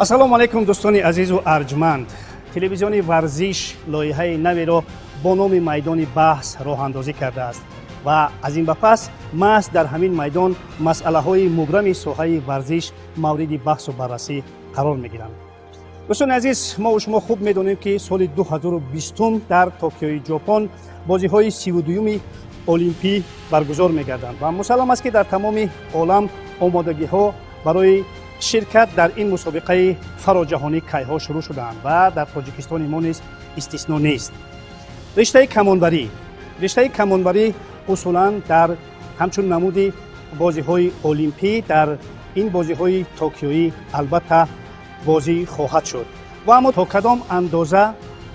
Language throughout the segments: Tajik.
Ассалому алайкум, дӯстони азизу арҷманд. Телевизиони Варзиш лоиҳаи наверо бо номи «Майдони баҳс» роҳандозӣ кардааст ва аз ин ба пас маҳз дар ҳамин майдон масъалаҳои мубрами соҳаи варзиш мавриди баҳсу баррасӣ қарор мегиранд. Дӯстони азиз, мо шумо хуб медонем, ки соли 2020 дар Токиои Ҷопон бозиҳои 32-юми Олимпӣ баргузор мегарданд ва мусаллам аст, ки дар тамоми олам омодагиҳо барои ширкат дар ин мусобиқаи фароҷаҳонӣ кайҳо шурӯъ шудаанд ва дар Тоҷикистони мо низ истисно нест. Риштаи камонбарӣ усулан дар ҳамчун намуди бозиҳои олимпӣ дар ин бозиҳои токиёӣ албатта бозӣ хоҳад шуд. Ва аммо то кадом андоза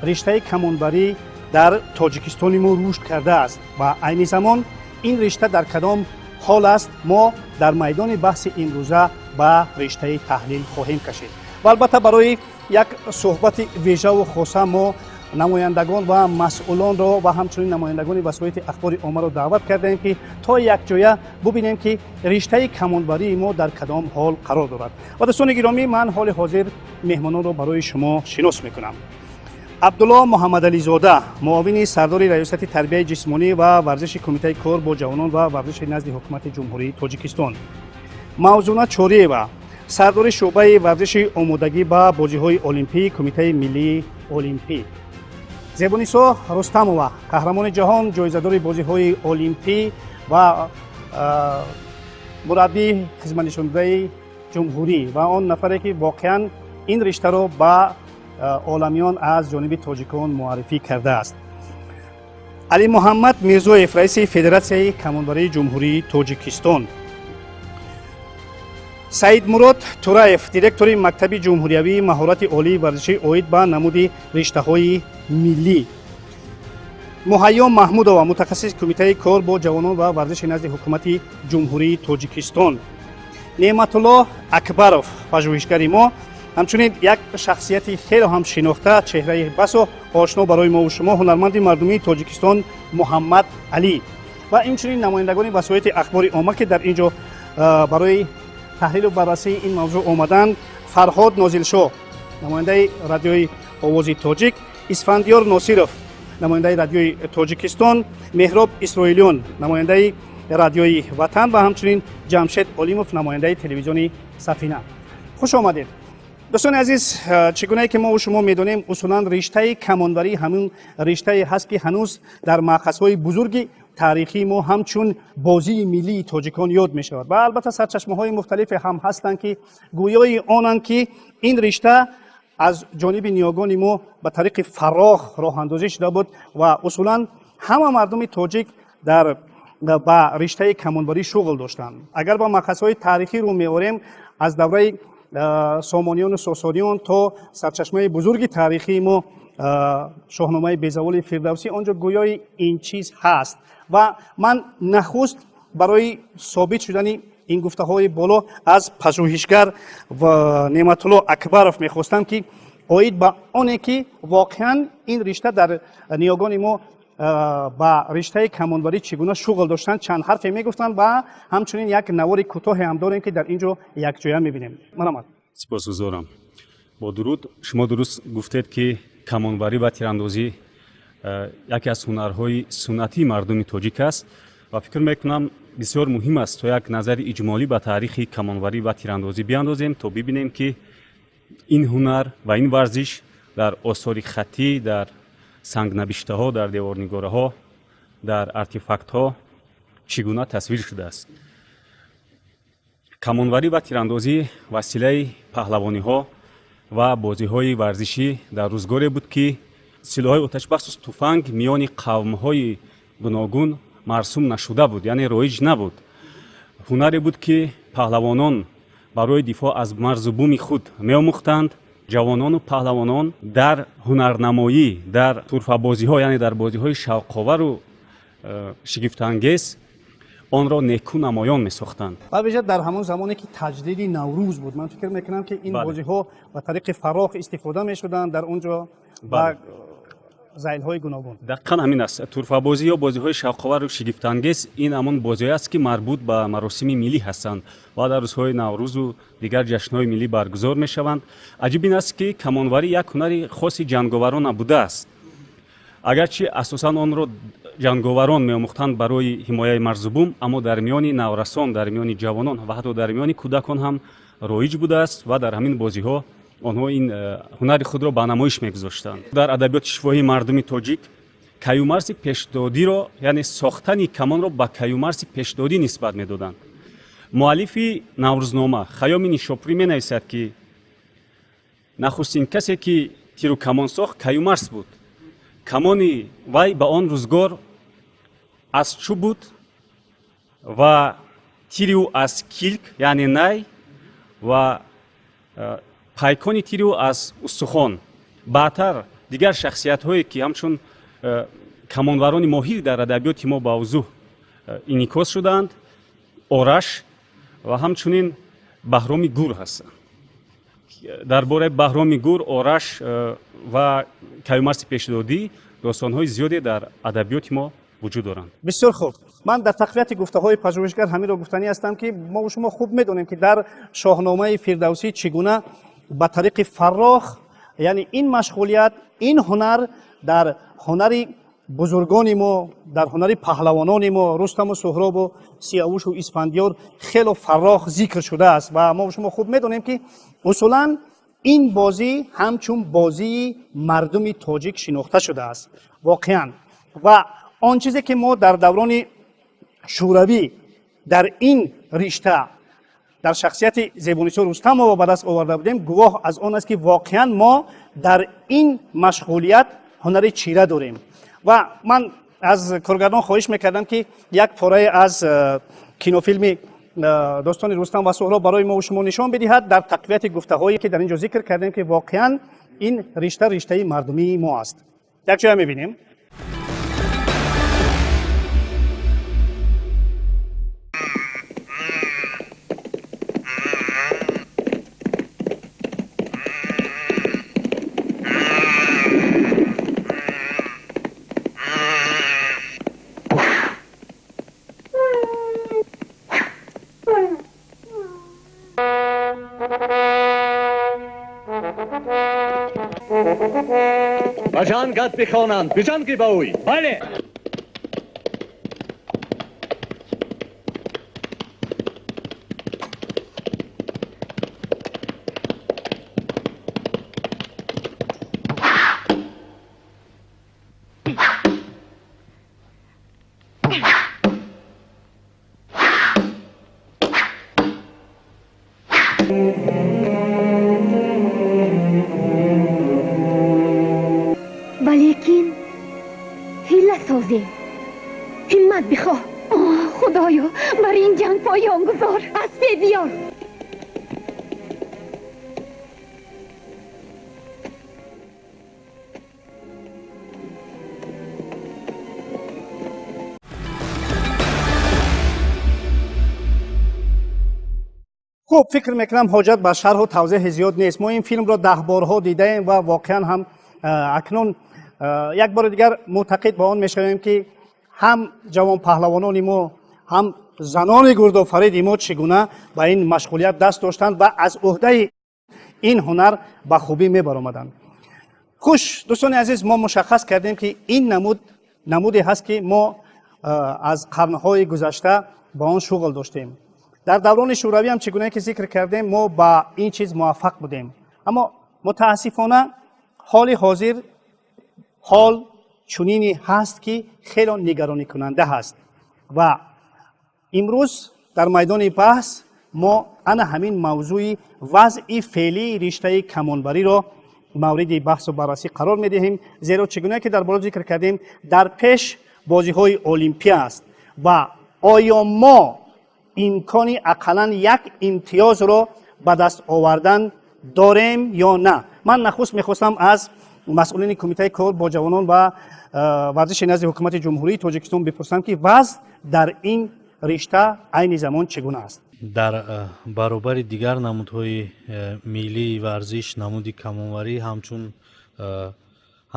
риштаи камонбарӣ дар Тоҷикистони мо рушд кардааст ва айни замон ин ришта дар кадом ҳол аст, мо дар майдони баҳси имрӯза ба риштаи таҳлил хоҳем кашид. Ва албатта, барои як суҳбати вежаву хоса мо намояндагон ва масъулонро ва ҳамчунин намояндагони васоити ахбори оммаро даъват кардаем, ки то якҷоя бубинем, ки риштаи камонбарии мо дар кадом ҳол қарор дорад. Ва дӯстони гиромӣ, ман ҳоли ҳозир меҳмононро барои шумо шинос мекунам. Абдулло Муҳаммадализода, муовини сардори Раёсати тарбияи ҷисмонӣ ва варзиши Кумитаи кор бо ҷавонон ва варзиши назди Ҳукумати Ҷумҳурии Тоҷикистон, Мавзуна Чориева, сардори шӯъбаи варзиши омодагӣ ба бозиҳои олимпӣ, Кумитаи миллии олимпӣ, Зебунисо Рустамова, қаҳрамони ҷаҳон, ҷоизадори бозиҳои олимпӣ ва мураббии хизматнишондаи ҷумҳурӣ ва он нафаре, ки воқеан ин риштаро ба оламиён аз ҷониби тоҷикон муаррифӣ кардааст, Алимуҳаммад Мирзоев, раиси Федератсияи камонбарии Ҷумҳурии Тоҷикистон, Саидмурод Тураев, директори Мактаби ҷумҳуриявии маҳорати олии варзишӣ оид ба намуди риштаҳои миллӣ, Муҳайё Маҳмудова, мутахассиси Кумитаи кор бо ҷавонон ва варзиши назди Ҳукумати Ҷумҳурии Тоҷикистон, Неъматулло Акбаров, пажӯҳишгари мо, ҳамчунин як шахсияти хеле ҳам шинохта, чеҳраи басо ошно барои мову шумо, ҳунарманди мардумии Тоҷикистон Муҳаммад Алӣ ва инчунин намояндагони васоити ахбори омма, ки дар ин ҷо барои таҳлилу баррасии ин мавзӯъ омаданд: Фарҳод Нозилшоҳ, намояндаи Радиои Овози Тоҷик, Исфандиёр Носиров, намояндаи Радиои Тоҷикистон, Меҳроб Исроилиён, намояндаи Радиои Ватан ва ҳамчунин Ҷамшед Олимов, намояндаи телевизиони Сафина. Хуш омадед, дӯстони азиз. Чӣ гунае ки мо шумо медонем, усулан риштаи камонбарӣ ҳамун риштае ҳаст, ки ҳанӯз дар маъхазҳои бузурги таърихии мо ҳамчун бозии миллии тоҷикон ёд мешавад. Ва албатта, сарчашмаҳои мухталифе ҳам ҳастанд, ки гӯёи онанд, ки ин ришта аз ҷониби ниёгони мо ба тариқи фарох роҳандозӣ шуда буд ва усулан ҳама мардуми тоҷик дар ба риштаи камонбарӣ шуғл доштанд. Агар ба маъхазҳои таърихӣ рӯ меорем, аз давраи Сомониёну Сосониён то сарчашмаи бузурги таърихии мо, Шоҳномаи безаволи Фирдавсӣ, он ҷо гӯёи ин чиз ҳаст. Ва ман нахуст барои собит шудани ин гуфтаҳои боло аз пажӯҳишгар ва Неъматулло Акбаров мехостам, ки оид ба оне ки воқеан ин ришта дар ниёгони мо ба риштаи камонбарӣ чӣ гуна шуғл доштанд, чанд ҳарфе мегуфтанд. Ва ҳамчунин як навори кӯтоҳе ҳам дорем, ки дар ин ҷо якҷоя мебинем. Марҳамат. Сипосгузорам. Бо дуруд. Шумо дуруст гуфтед, ки камонбарӣ ва тирандозӣ яке аз ҳунарҳои суннатии мардуми тоҷик аст ва фикр мекунам, бисёр муҳим аст, то як назари иҷмолӣ ба таърихи камонварӣ ва тирандозӣ биандозем, то бибинем, ки ин ҳунар ва ин варзиш дар осори хаттӣ, дар сангнавиштаҳо, дар деворнигораҳо, дар артефактҳо чӣ гуна тасвир шудааст. Камонварӣ ва тирандозӣ василаи паҳлавониҳо ва бозиҳои варзишӣ дар рӯзгоре буд, ки силоҳҳои оташ, бахусус туфанг, миёни қавмҳои гуногун марсум нашуда буд, яъне роиҷ набуд. Ҳунаре буд, ки паҳлавонон барои дифоъ аз марзу буми худ меомӯхтанд. Ҷавонону паҳлавонон дар ҳунарнамоӣ, дар турфабозиҳо, яъне дар бозиҳои шавқовару шигифтангез онро неку намоён месохтанд. Ва вижа дар ҳамон замоне, ки таҷлили Наврӯз буд, ман фикр мекунам, ки ин бозиҳо ба тариқи фарох истифода мешуданд дар он ҷо ва зайлҳои гуногун. Дақиқан ҳамин аст. Турфабозӣ ё бозиҳои шавқовару шигифтангез ин ҳамон бозиҳое аст, ки марбут ба маросими миллӣ ҳастанд ва дар рӯзҳои Наврӯзу дигар ҷашнҳои миллӣ баргузор мешаванд. Аҷиб ин аст, ки камонварӣ як ҳунари хоси ҷанговарон набудааст. Агарчи асосан онро ҷанговарон меомӯхтанд барои ҳимояи марзубум, аммо дар миёни наврасон, дар миёни ҷавонон ва ҳатто дар миёни кӯдакон ҳам роиҷ будааст ва дар ҳамин бозиҳо онҳо ин ҳунари худро ба намоиш мегузоштанд. Дар адабиёти шифоҳии мардуми тоҷик Каюмарси Пешдодиро, яъне сохтани камонро ба Каюмарси Пешдодӣ нисбат медоданд. Муаллифи Наврӯзнома Хайёми Нишопурӣ менависад, ки нахустин касе, ки тиру камон сохт, Каюмарс буд. Камони вай ба он рӯзгор аз чӯб буд ва тири ӯ аз килк, яъне най, ва пайкони тири ӯ аз устухон. Баъдтар дигар шахсиятҳое, ки ҳамчун камонварони моҳир дар адабиёти мо ба вузӯҳ инъикос шудаанд, Ораш ва ҳамчунин Баҳроми Гур ҳастанд. Дар бораи Баҳроми Гур, Ораш ва Каюмарси Пешдодӣ достонҳои зиёде дар адабиёти мо вуҷуд доранд. Бисёр хуб. Ман дар тақвияти гуфтаҳои пажӯҳишгар ҳаминро гуфтанӣ ҳастам, ки мо шумо хуб медонем, ки дар Шоҳномаи Фирдавсӣ чӣ гуна ба тариқи фаррох, яъне ин машғулият, ин ҳунар дар ҳунари бузургони мо, дар ҳунари паҳлавонони мо Рустаму Суҳробу Сиёвушу Исфандиёр хело фаррох зикр шудааст ва мо шумо хуб медонем, ки усулан ин бозӣ ҳамчун бозии мардуми тоҷик шинохта шудааст воқеан. Ва он чизе, ки мо дар даврони шӯравӣ дар ин ришта дар шахсияти Зебунисо Рустамова ба даст оварда будем, гувоҳ аз он аст, ки воқеан мо дар ин машғулият ҳунари чира дорем. Ва ман аз коргардон хоҳиш мекардам, ки як порае аз кинофилми достони Рустам ва Суҳроб барои мо шумо нишон бидиҳад дар тақвияти гуфтаҳое, ки дар ин ҷо зикр кардем, ки воқеан ин ришта риштаи мардумии мо аст. Якҷоя мебинем. Ба ҷангат бихонанд, биҷангӣ ба ӯй. Бале. Валекин ҳила созем, ҳиммат бихоҳ. Худоё, бар ин ҷанг поён гузор, аспе биёр. Хуб, фикр мекунам, ҳоҷат ба шарҳу тавзеҳи зиёд нест. Мо ин филмро даҳборҳо дидаем ва воқеан ҳам акнун як бори дигар мӯътақид ба он мешавем, ки ҳам ҷавонпаҳлавонони мо, ҳам занони гурдофариди мо чӣ гуна ба ин машғулият даст доштанд ва аз ӯҳдаи ин ҳунар ба хубӣ мебаромаданд. Хуш, дӯстони азиз, мо мушаххас кардем, ки ин намуд намуде ҳаст, ки мо аз қарнҳои гузашта ба он шуғл доштем. Дар даврони шӯравӣ ҳам, чӣ гуна ки зикр кардем, мо ба ин чиз муваффақ будем, аммо мутаассифона ҳоли ҳозир ҳол чунине ҳаст, ки хело нигаронӣкунанда ҳаст. Ва имрӯз дар майдони баҳс мо ана ҳамин мавзӯи вазъи феълии риштаи камонбариро мавриди баҳсу баррасӣ қарор медиҳем, зеро чӣ гуна ки дар боло зикр кардем, дар пеш бозиҳои Олимпия аст ва оё мо имкони ақаллан як имтиёзро ба даст овардан дорем ё на. Ман нахуст мехостам аз масъулини Кумитаи кор бо ҷавонон ва варзиши назди Ҳукумати Ҷумҳурии Тоҷикистон бипурсам, ки вазъ дар ин ришта айни замон чӣ гуна аст. Дар баробари дигар намудҳои миллии варзиш, намуди камонварӣ ҳамчун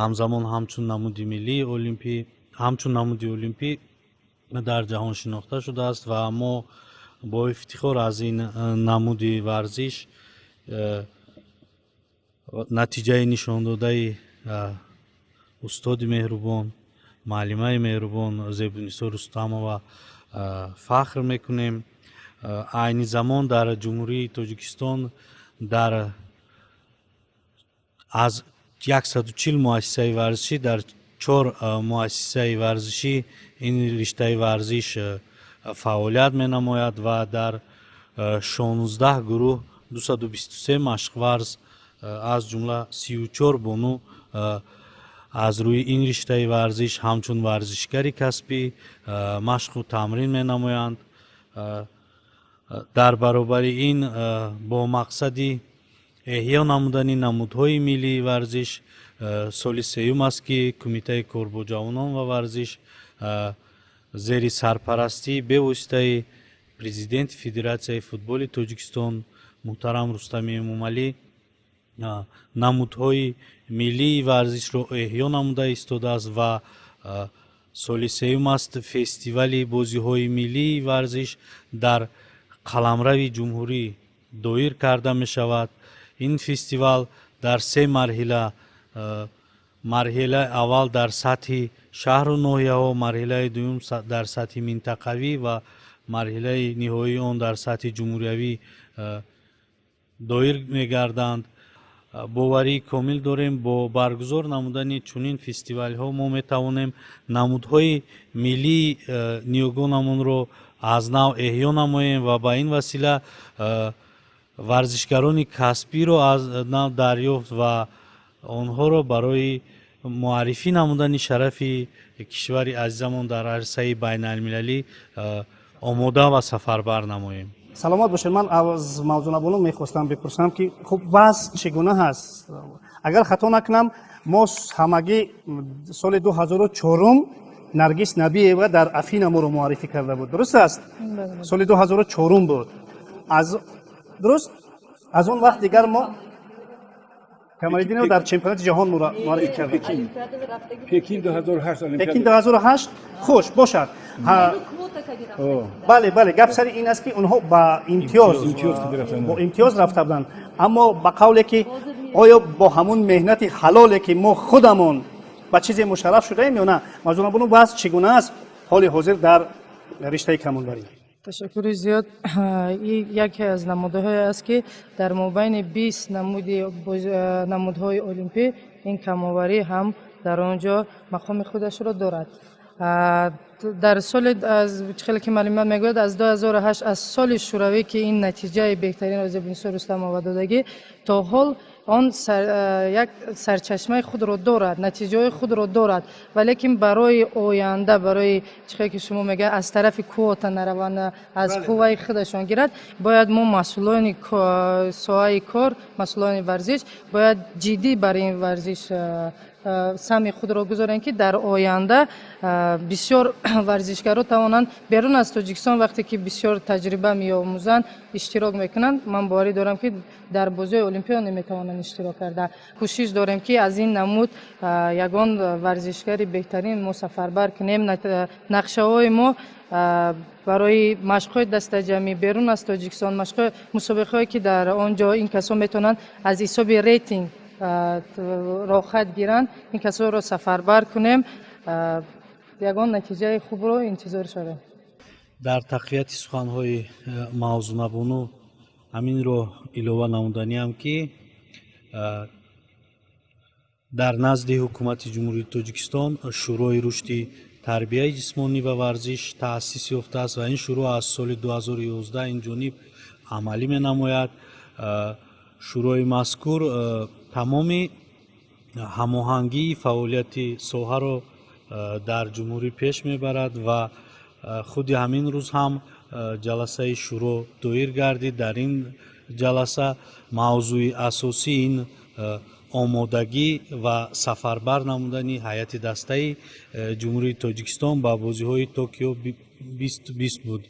Ҳамзамон ҳамчун намуди миллии олимпӣ, ҳамчун намуди олимпӣ дар ҷаҳон шинохта шудааст ва мо бо ифтихор аз ин намуди варзиш, натиҷаи нишондодаи устоди меҳрубон, муаллимаи меҳрубон Зебунисо Рустамова фахр мекунем. Айни замон дар Ҷумҳурии Тоҷикистон дар аз 140 муассисаи варзишӣ дар чор муассисаи варзишӣ ин риштаи варзиш фаъолият менамояд ва дар 16 гурӯҳ 223 машқварз, аз ҷумла 34 бону аз рӯи ин риштаи варзиш ҳамчун варзишгари касбӣ машқу тамрин менамоянд. Дар баробари ин, бо мақсади эҳё намудани намудҳои миллии варзиш, соли сеюм аст, ки Кумитаи кор бо ҷавонон ва варзиш зери сарпарастии бевоситаи президенти Федератсияи футболи Тоҷикистон муҳтарам Рустами Эмомалӣ намудҳои миллии варзишро эҳё намуда истодааст ва соли сеюм аст, фестивали бозиҳои миллии варзиш дар қаламрави ҷумҳурӣ доир карда мешавад. Ин фестивал дар се марҳила: марҳилаи аввал дар сатҳи шаҳру ноҳияҳо, марҳилаи дуюм дар сатҳи минтақавӣ ва марҳилаи ниҳоии он дар сатҳи ҷумҳуриявӣ доир мегарданд. Боварии комил дорем, бо баргузор намудани чунин фестивалҳо мо метавонем намудҳои миллии ниёгонамонро аз нав эҳё намоем ва ба ин васила варзишгарони касбиро аз нав дарёфт ва онҳоро барои муаррифӣ намудани шарафи кишвари азизамон дар арсаи байналмилалӣ омода ва сафарбар намоем. Саломат бошед. Ман аз Мавзунабону мехостам бипурсам, ки хуб, вазъ чӣ гуна ҳаст? Агар хато накунам, мо ҳамагӣ соли 2004 Наргиз Набиева дар Афина моро муаррифӣ карда буд, дуруст аст? Соли 2004 буд, аз дуруст, аз он вақт дигар мо Камариддинова дар чемпионати ҷаҳон муаррифӣ карда. Пекин 2008. Пекин 2008. Хуш бошад. Бале, бале, гап сари ин аст, ки онҳо ба имтиёз, бо имтиёз рафта буданд, аммо ба қавле ки оё бо ҳамун меҳнати ҳалоле, ки мо худамон ба чизе мушарраф шудаем ё на? Мавзунабону, вазъ чӣ гуна аст ҳоли ҳозир дар риштаи камонварӣ? Ташаккури зиёд. Ин яке аз намудҳое аст, ки дар мобайни 20 намуди намудҳои олимпӣ ин камонварӣ ҳам дар он ҷо мақоми худашро дорад. Дар соли, хеле ки маълумот мегӯяд, аз 2008, аз соли шӯравӣ, ки ин натиҷаи беҳтаринро Зебунисо Рустамова додагӣ, то ҳол он як сарчашмаи худро дорад, натиҷаҳои худро дорад. Валекин барои оянда, барои чихе ки шумо мегӯяд, аз тарафи квота нараванд, аз қувваи худашон гирад, бояд мо, масъулони соҳаи кор, масъулони варзиш, бояд ҷиддӣ бар ин варзиш саҳми худро гузорем, ки дар оянда бисёр варзишгаро тавонанд берун аз Тоҷикистон, вақте ки бисёр таҷриба меомӯзанд, иштирок мекунанд. Ман боварӣ дорам, ки дар бозиҳои олимпиё наметавонанд иштирок карда. Кӯшиш дорем, ки аз ин намуд ягон варзишгари беҳтарин мо сафарбар кунем. Нақшаҳои мо барои машқҳои дастаҷамъӣ берун аз Тоҷикистон, машқҳои мусобиқаҳое, ки дар он ҷо ин касон метавонанд аз ҳисоби рейтинг роҳхат гиранд, ин касонро сафарбар кунем, ягон натиҷаи хубро интизор шавем. Дар тақвияти суханҳои Мавзунабону ҳаминро илова намуданиам, ки дар назди Ҳукумати Ҷумҳурии Тоҷикистон Шӯрои рушди тарбияи ҷисмонӣ ва варзиш таъсис ёфтааст ва ин шӯро аз соли 2011 ин ҷониб амалӣ менамояд. Шӯрои мазкур тамоми ҳамоҳангии фаъолияти соҳаро дар ҷумҳурӣ пеш мебарад ва худи ҳамин рӯз ҳам ҷаласаи шӯро доир гардид. Дар ин ҷаласа мавзӯи асосӣ ин омодагӣ ва сафарбар намудани ҳайати дастаи Ҷумҳурии Тоҷикистон ба бозиҳои Токио 2020 буд.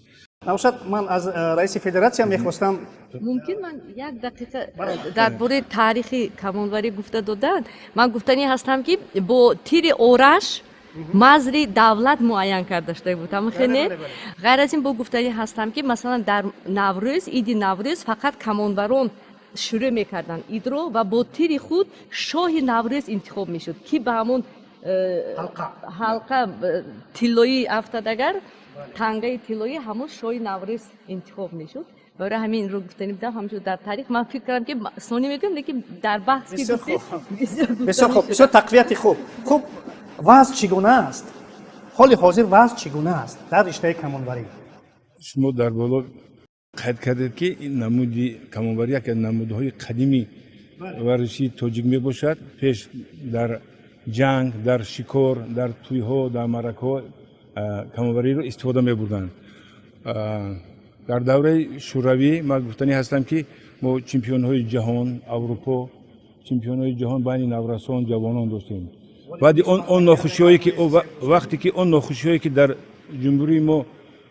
Навшад, ман аз раиси федератсия мехостам. Мумкин ман як дақиқа дар бораи таърихи камонварӣ гуфта додан? Ман гуфтанӣ ҳастам, ки бо тири ораш мазри давлат муайян карда шуда буд, ҳамахе не? Ғайр аз ин, бо гуфтанӣ ҳастам, ки масалан дар Наврӯз, иди Наврӯз, фақат камонварон шурӯъ мекарданд идро ва бо тири худ шоҳи Наврӯз интихоб мешуд, ки ба ҳамон ҳалқа тиллоӣ афтад, агар тангаи тиллоӣ, ҳамон шоҳи Наврӯз интихоб мешуд. Барои ҳамин инро гуфтанӣ будам. Ҳамчун дар таърих ман фикр кардам, ки сонӣ мегӯям, лекин дар баҳс ки гуфтед. Бисёр хуб, бисёр тақвияти хуб. Хуб, вазъ чӣ гуна аст? Ҳоли ҳозир вазъ чӣ гуна аст дар риштаи камонварӣ? Шумо дар боло қайд кардед, ки ин намуди камонварӣ яке аз намудҳои қадими варзишии тоҷик мебошад. Пеш дар ҷанг, дар шикор, дар тӯйҳо, дар маъракаҳо камонвариро истифода мебурданд. Дар давраи шӯравӣ ман гуфтанӣ ҳастам, ки мо чемпионҳои ҷаҳон, Аврупо, чемпионҳои ҷаҳон байни наврасон, ҷавонон доштем. Баъди он нохушиҳое ки вақте ки он нохушиҳое ки дар ҷумҳурии мо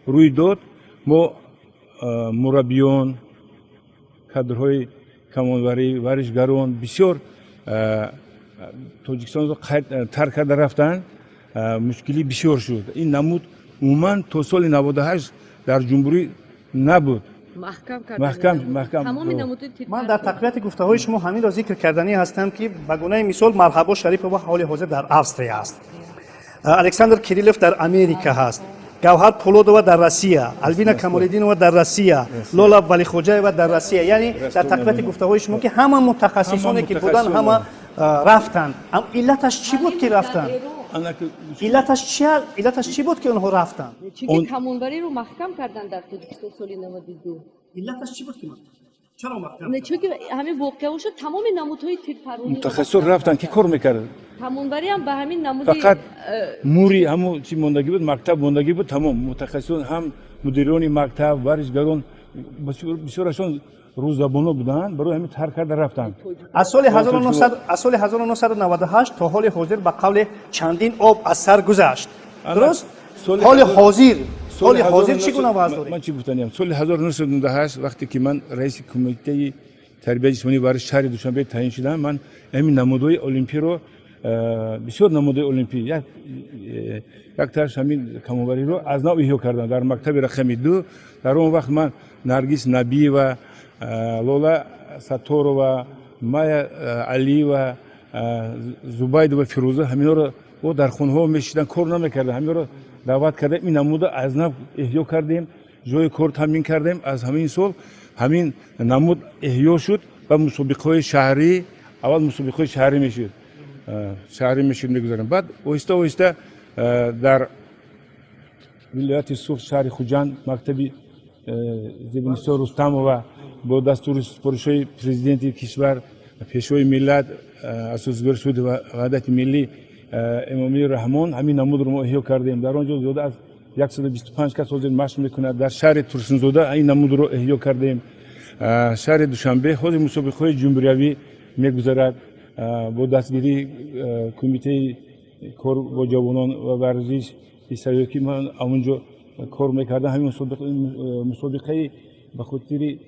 рӯй дод, мо мураббиён, кадрҳои камонварӣ, варзишгарон бисёр Тоҷикистонро тарк карда рафтанд. Мушкилӣ бисёр шуд. Ин намуд умуман то соли 98 дар ҷумҳурӣ набуд. Ман дар тақвияти гуфтаҳои шумо ҳаминро зикр карданӣ ҳастам, ки ба гунаи мисол Марҳабо Шарипова ҳоли ҳозир дар Австрия аст, Александр Кириллов дар Америка ҳаст, Гавҳар Пулодова дар Россия, Албина Камолиддинова дар Россия, Лола Валихоҷаева дар Россия. Яъне дар тақвияти гуфтаҳои шумо, ки ҳама мутахассисоне ки буданд, ҳама рафтанд. Иллаташ чӣ буд, ки рафтанд? Иллаташ чи, иллаташ чӣ буд, ки онҳо рафтанд? Чунки камонвариро маҳкам карданд дар Тоҷикистон соли 92. Иллаташ чӣ буд, ки чаро маҳкам? Чунки ҳамин воқеаҳо шуд, тамоми намудҳои тирпарронӣ. Мутахассисон рафтанд, ки кор мекард? Камонвариам ба ҳамин намуди фақат мури ҳамо чи мондагӣ буд, мактаб мондагӣ буд, тамом. Мутахассисон ҳам, мудирони мактаб, варзишгарон бисёрашон рӯззабоно буданд, барои ҳамин тарк карда рафтанд. Аз соли 1998 то ҳоли ҳозир, ба қавли чандин об аз сар гузашт, дуруст? Ҳоли ҳозир чӣ гуна вазъ доред? Ман чӣ гуфтаниям? Соли 1998, вақте ки ман раиси кумитаи тарбияи ҷисмонии варзиш шаҳри Душанбе таъин шудам, ман ҳамин намудҳои олимпиро, бисёр намудҳои олимпӣ, якташ ҳамин камонвариро аз нав эҳё кардам дар мактаби рақами 2. Дар он вақт ман Наргиз Набиева, Лола Сатторова, Майя Алиева, Зубайдова Фирӯза, ҳаминҳоро о дар хонаҳо мешиданд, кор намекарданд, ҳаминҳоро даъват кардем, ин намуда аз нав эҳё кардем, ҷои кор таъмин кардем. Аз ҳамин сол ҳамин намуд эҳё шуд ва мусобиқаҳои шаҳрӣ, аввал мусобиқаҳои шаҳрӣ мешуд, мегузарем. Баъд оҳиста оҳиста дар вилояти Суғд, шаҳри Хуҷанд, мактаби Зебунисо Рустамова бо дастури супоришҳои президенти кишвар, пешвои миллат, асосгузори сулҳу ваҳдати миллӣ Эмомалӣ Раҳмон, ҳамин намудро мо эҳё кардем. Дар он ҷо зиёда аз 125 кас ҳозир машқ мекунад. Дар шаҳри Турсунзода ин намудро эҳё кардем. Шаҳри Душанбе ҳозир мусобиқаҳои ҷумҳуриявӣ мегузарад бо дастгирии кумитаи кор бо ҷавонон ва варзиш, ки ман ҳамон ҷо кор мекардам. Ҳамин мусобиқаи ба хотири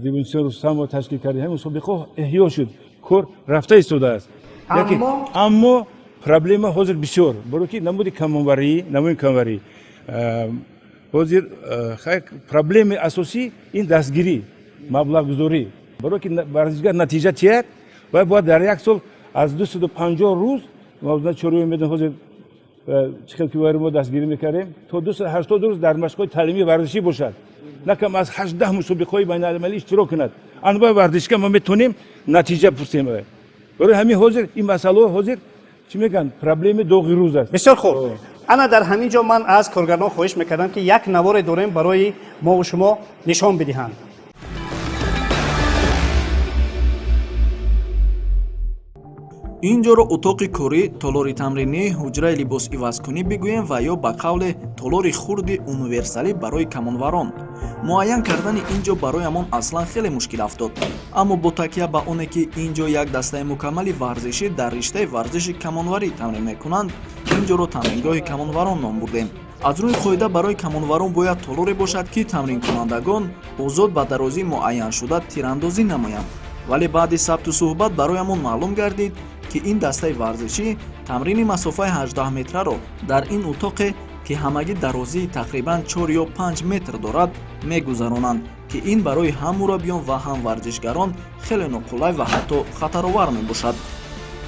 Зебунисо Рустамова ташкил кардем. Ҳамин мусобиқаҳо эҳё шуд, кор рафта истодааст, аммо проблема ҳозир бисёр, баро ки намуди камонварӣ ҳозир проблемаи асосӣ ин дастгирӣ, маблағгузорӣ. Баро ки варзишгар натиҷа тиҳад, вай бояд дар як сол аз 250 рӯз чорӯ медон ҳозир чӣ хел ки вайро мо дастгирӣ мекардем, то 280 рӯз дар машқҳои таълимии варзишӣ бошад, на кам аз 18 мусобиқаҳои байналмилалӣ иштирок кунад. Анвои варзишгар мо метавонем натиҷа пурсем. Барои ҳамин ҳозир ин масъалаҳо ҳозир, чӣ мегӯянд, проблеми доғи рӯз аст. Бисёр хуб. Ана дар ҳамин ҷо ман аз коргардон хоҳиш мекардам, ки як наворе дорем, барои мову шумо нишон бидиҳанд. Ин ҷоро утоқи корӣ, толори тамринӣ, ҳуҷраи либосивазкунӣ бигӯем ва ё ба қавле толори хурди универсалӣ барои камонварон. Муайян кардани ин ҷо бароямон аслан хеле мушкил афтод, аммо бо такя ба оне ки ин ҷо як дастаи мукаммали варзишӣ дар риштаи варзиши камонварӣ тамрин мекунанд, ин ҷоро тамрингоҳи камонварон ном бурдем. Аз рӯи қоида барои камонварон бояд толоре бошад, ки тамринкунандагон озод ба дарозии муайяншуда тирандозӣ намоянд. Вале баъди сабту суҳбат бароямон маълум гардид, ки ин дастаи варзишӣ тамрини масофаи 18 метраро дар ин утоқе, ки ҳамагӣ дарозии тақрибан 4 ё 5 метр дорад, мегузаронанд, ки ин барои ҳам мураббиён ва ҳам варзишгарон хеле ноқулай ва ҳатто хатаровар мебошад.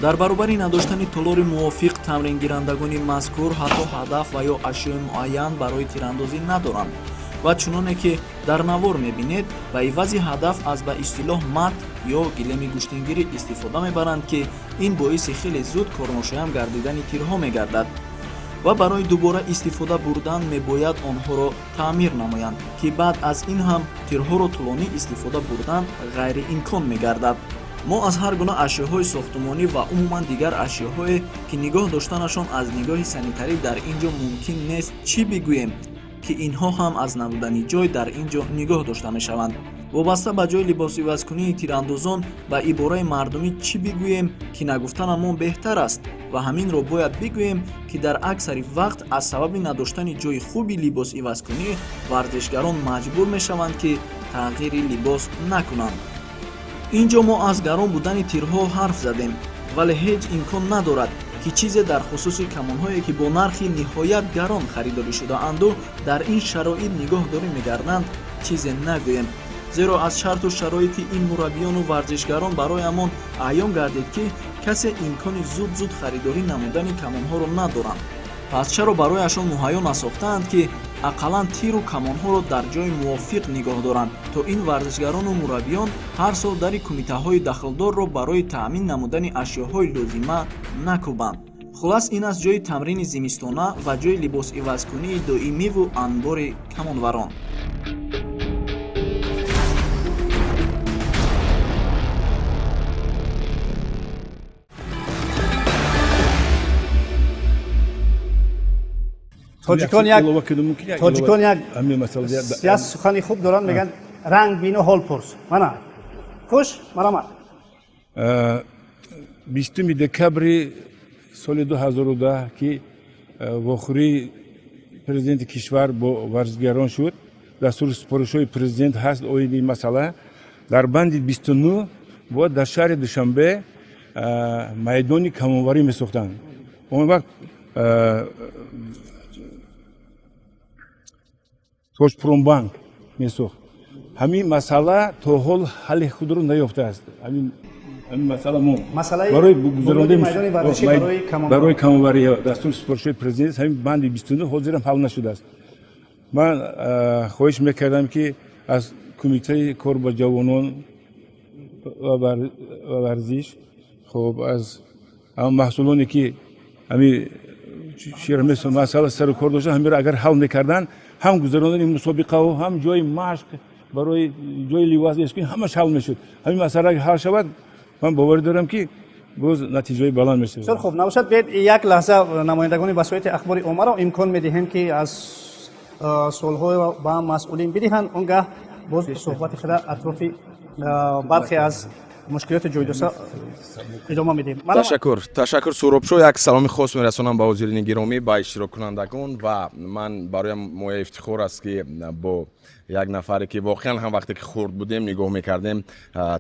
Дар баробари надоштани толори мувофиқ, тамрингирандагони мазкур ҳатто ҳадаф ва ё ашёи муайян барои тирандозӣ надоранд ва чуноне ки дар навор мебинед, ба ивази ҳадаф аз ба истилоҳ мат ё гилеми гӯштингирӣ истифода мебаранд, ки ин боиси хеле зуд корношоям гардидани тирҳо мегардад ва барои дубора истифода бурдан мебояд онҳоро таъмир намоянд, ки баъд аз ин ҳам тирҳоро тӯлонӣ истифода бурдан ғайриимкон мегардад. Мо аз ҳар гуна ашёҳои сохтумонӣ ва умуман дигар ашёҳое, ки нигоҳ доштанашон аз нигоҳи санитарӣ дар ин ҷо мумкин нест, чӣ бигӯем, ки инҳо ҳам аз набудани ҷой дар ин ҷо нигоҳ дошта мешаванд. Вобаста ба ҷои либосивазкунии тирандозон ба ибораи мардумӣ чӣ бигӯем, ки нагуфтанамон беҳтар аст ва ҳаминро бояд бигӯем, ки дар аксари вақт аз сабаби надоштани ҷои хуби либосивазкунӣ варзишгарон маҷбур мешаванд, ки тағйири либос накунанд. Ин ҷо мо аз гарон будани тирҳо ҳарф задем, вале ҳеҷ имкон надорад, ки чизе дар хусуси камонҳое, ки бо нархи ниҳоят гарон харидорӣ шудаанду дар ин шароит нигоҳдорӣ мегарданд, чизе нагӯем. Зеро аз шарту шароити ин мураббиёну варзишгарон бароямон аён гардид, ки касе имкони зуд-зуд харидорӣ намудани камонҳоро надоранд. Пас чаро барояшон муҳайё насохтаанд, ки ақаллан тиру камонҳоро дар ҷои мувофиқ нигоҳ доранд, то ин варзишгарону мураббиён ҳар сол дари кумитаҳои дахлдорро барои таъмин намудани ашёҳои лозима накӯбанд. Хулас, ин аст ҷои тамрини зимистона ва ҷои либосивазкунии доимиву анбори камонварон. Тоҷикон як сухани хуб доранд, мегӯянд ранг бино ҳол пурс. Мана хуш марамад. 20 декабри соли 2010, ки вохӯрии президенти кишвар бо варзишгарон шуд, дастури супоришҳои президент ҳаст оиди ин масъала. Дар банди 29 бояд дар шаҳри Душанбе майдони камонварӣ месохтанд. Он вақт Тоҷпромбанк месохт. Ҳамин масъала то ҳол ҳалли худро наёфтааст. Ҳамин масъала мо барои гузарондани барои камонварӣ дастури супоришҳои президент ҳамин банди 29 ҳозирам ҳал нашудааст. Ман хоҳиш мекардам, ки аз кумитаи кор бо ҷавонон ва варзиш, хоб аз маҳсулоне, ки ҳамин масъала сару кор доштанд, ҳаминро агар ҳал мекарданд, ҳам гузарондани мусобиқаҳо, ҳам ҷои машқ барои ҷои ливоз эскунӣ ҳамаш ҳал мешуд. Ҳамин масъала агар ҳал шавад, ман боварӣ дорам, ки боз натиҷаҳои баланд мешавад. Бисёр хуб, набошад, биёед як лаҳза намояндагони васоити ахбори оммаро имкон медиҳем, ки аз суолҳоро ба масъулин бидиҳанд, он гаҳ боз суҳбати худа атрофи бархе аз мушкилоти ҷойдоста идома медиҳем. Ташаккур, ташаккур Суҳробшоҳ. Як саломи хос мерасонам ба ҳозирини гиромӣ, ба иштироккунандагон ва ман бароям мояи ифтихор аст, ки бо як нафаре, ки воқеан ҳам вақте ки хурд будем нигоҳ мекардем,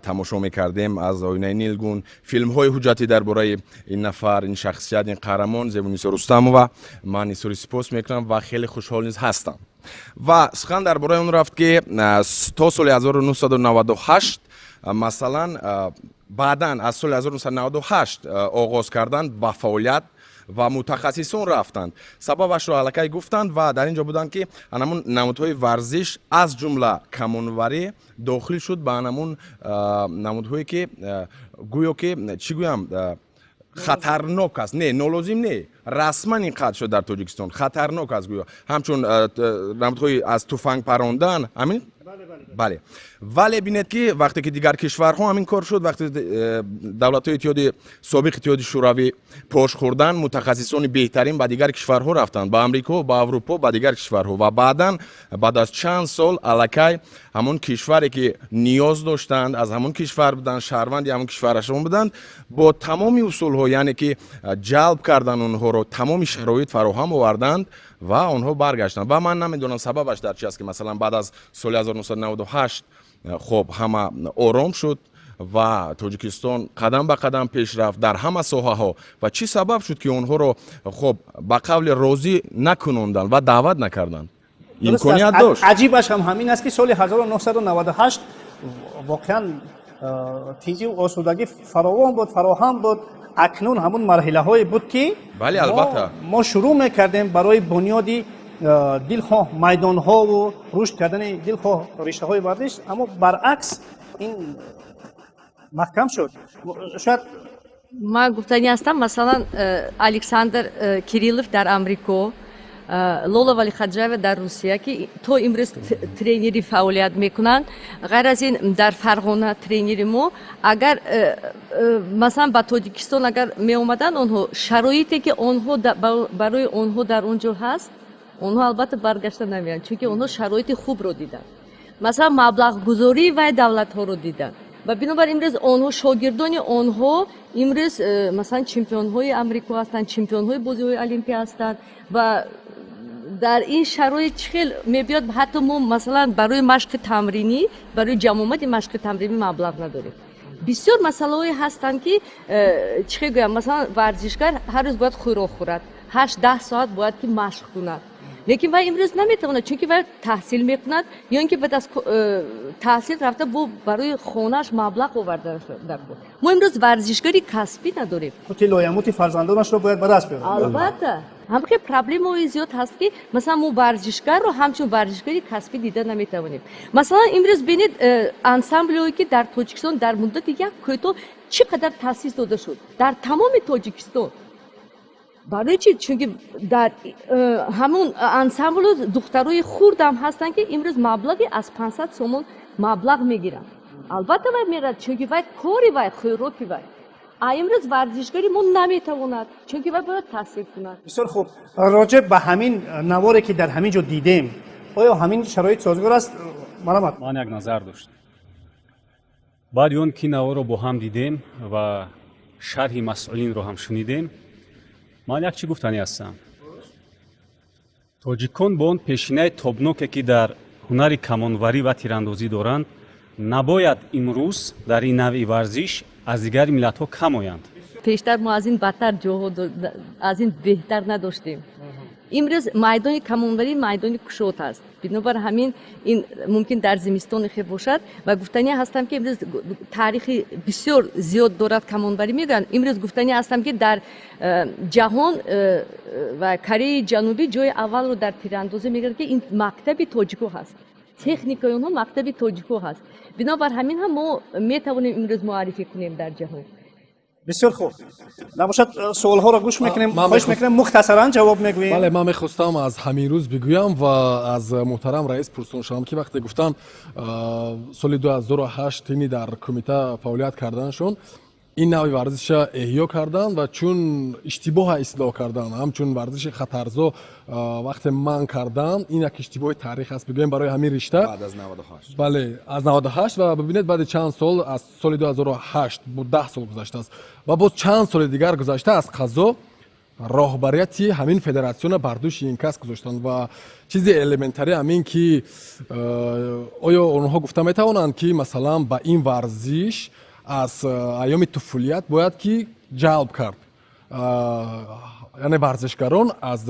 тамошо мекардем аз оинаи нилгун филмҳои ҳуҷҷатӣ дар бораи ин нафар, ин шахсият, ин қаҳрамон Зебунисо Рустамова, ман исори сипос мекунам ва хеле хушҳол низ ҳастам. Ва сухан дар бораи он рафт, ки то соли 1998, масалан, баъдан аз соли 1998 оғоз карданд ба фаъолият ва мутахассисон рафтанд. Сабабашро аллакай гуфтанд ва дар ин ҷо буданд, ки анамун намудҳои варзиш, аз ҷумла камонварӣ, дохил шуд ба анамун намудҳое, ки гӯё ки чӣ гӯям, хатарнок аст. Не, нолозим не, расман ин қатъ шуд дар Тоҷикистон, хатарнок аст гӯё, ҳамчун намудҳои аз туфанг парондан, ҳамин. Бале, вале бинед, ки вақте ки дигар кишварҳо ҳамин кор шуд, вақте давлатҳои иттиҳоди собиқ иттиҳоди Шӯравӣ пош хӯрдан, мутахассисони беҳтарин ба дигар кишварҳо рафтанд, ба Амрико, ба Аврупо, ба дигар кишварҳо ва баъдан баъд аз чанд сол аллакай ҳамон кишваре, ки ниёз доштанд, аз ҳамон кишвар буданд, шаҳрванди ҳамон кишварашон буданд, бо тамоми усулҳо, яъне ки ҷалб кардан онҳоро, тамоми шароит фароҳам оварданд Ва онҳо баргаштанд, ва ман намедонам, сабабаш дар чи аст, ки масалан баъд аз соли 1998 хоб ҳама ором шуд ва Тоҷикистон қадам ба қадам пеш рафт дар ҳама соҳаҳо, ва чӣ сабаб шуд, ки онҳоро хоб ба қавли розӣ накунонданд ва даъват накарданд? Имконият дошт. Аҷибаш ҳам ҳамин аст, ки соли 1998 воқеан тинҷию осудагӣ фаровон буд, фароҳам буд. Акнун ҳамун марҳилаҳое буд, ки Бале, албатта. мо шурӯъ мекардем барои бунёди дилхоҳ майдонҳову рушд кардани дилхоҳ риштаҳои варзиш, аммо баръакс ин маҳкам шуд шояд. Ман гуфтанӣ ҳастам, масалан, Александр Кириллов дар Амрико, Лола Валихаджаева дар Русия, ки то имрӯз тренери фаъолият мекунанд. Ғайр аз ин, дар Фарғона тренери мо, агар масалан ба Тоҷикистон агар меомаданд, онҳо шароите, ки онҳо барои онҳо дар он ҷо ҳаст, онҳо албатта баргашта намеянд, чунки онҳо шароити хубро диданд, масалан маблағгузории вай давлатҳоро диданд. Ва бинобар имрӯз онҳо, шогирдони онҳо имрӯз масалан чемпионҳои Амрико ҳастанд, чемпионҳои бозиҳои Олимпия ҳастанд. Ва дар ин шароит чӣ хел мебиёд? Ҳатто мо масалан барои машқи тамринӣ, барои ҷамъомади машқи тамринӣ маблағ надорем. Бисёр масъалаҳое ҳастанд, ки чӣ хел гӯям, масалан варзишгар ҳар рӯз бояд хӯрок хӯрад, 8-10 соат бояд ки машқ кунад, лекин вай имрӯз наметавонад, чунки вай таҳсил мекунад ё ин ки баъд аз таҳсил рафта бо барои хонааш маблағ овардан дар кор. Мо имрӯз варзишгари касбӣ надорем. Қути лоямути фарзандонашро бояд ба даст биёрад. Албатта, ҳамхел проблемаҳои зиёд ҳаст, ки масалан мо варзишгарро ҳамчун варзишгари касбӣ дида наметавонем. Масалан, имрӯз бинед, ансамблҳое, ки дар Тоҷикистон дар муддати як кӯтоҳ чӣ қадар таъсис дода шуд дар тамоми Тоҷикистон. Барои чӣ? Чунки дар ҳамун ансамблу духтарои хурдам ҳастанд, ки имрӯз маблағи аз 500 сомон маблағ мегиранд. Албатта, вай мерад, чунки вай кори вай, хӯроки вай. А имрӯз варзишгари мо наметавонад, чунки вай бояд таҳсил кунад. Бисёр хуб. Роҷеъ ба ҳамин наворе, ки дар ҳамин ҷо дидем, оё ҳамин шароит созгор аст? Марҳамат. Ман як назар доштам. Баъди он ки наворо бо ҳам дидем ва шарҳи масъулинро ҳам шунидем, ман як чӣ гуфтанӣ ҳастам: тоҷикон бо он пешинаи тобноке, ки дар ҳунари камонварӣ ва тирандозӣ доранд, набояд имрӯз дар ин навъи варзиш аз дигари миллатҳо кам оянд. Пештар мо аз ин бадтар ҷоҳо, аз ин беҳтар надоштем. Имрӯз майдони камонварӣ майдони кушод аст, бинобар ҳамин ин мумкин дар зимистони хел бошад. Ва гуфтанӣ ҳастам, ки имрӯз таърихи бисёр зиёд дорад камонварӣ мегӯянд. Имрӯз гуфтанӣ ҳастам, ки дар ҷаҳон ва Кореяи Ҷанубӣ ҷои аввалро дар тирандозӣ мегирад, ки ин мактаби тоҷико ҳаст, техникаи онҳо мактаби тоҷико ҳаст. Бинобар ҳамин ҳам мо метавонем имрӯз муаррифӣ кунем дар ҷаҳон. Бисёр хуб. Набошад, суолҳоро гӯш мекунем. Хоҳиш мекунем, мухтасаран ҷавоб мегӯем. Бале, ман мехостам аз ҳамин рӯз бигӯям ва аз муҳтарам раис пурсон шавам, ки вақте гуфтанд, соли 2008 тини дар кумита фаъолият карданашон ин навъи варзиша эҳё карданд ва чун иштибоҳа ислоҳ карданд, ҳамчун варзиши хатарзо вақте манъ карданд, ин як иштибоҳи таърих аст, бигӯем, барои ҳамин ришта. Баъд аз 98. Бале, аз 98. Ва бибинед, баъди чанд сол, аз соли 2008 10 сол гузаштааст ва боз чанд соли дигар гузашта, аз қазо роҳбарияти ҳамин федератсиона бар дӯши ин кас гузоштанд. Ва чизи элементарӣ ҳамин, ки оё онҳо гуфта метавонанд, ки масалан ба ин варзиш аз айёми туфулият бояд ки ҷалб кард, яъне варзишгарон аз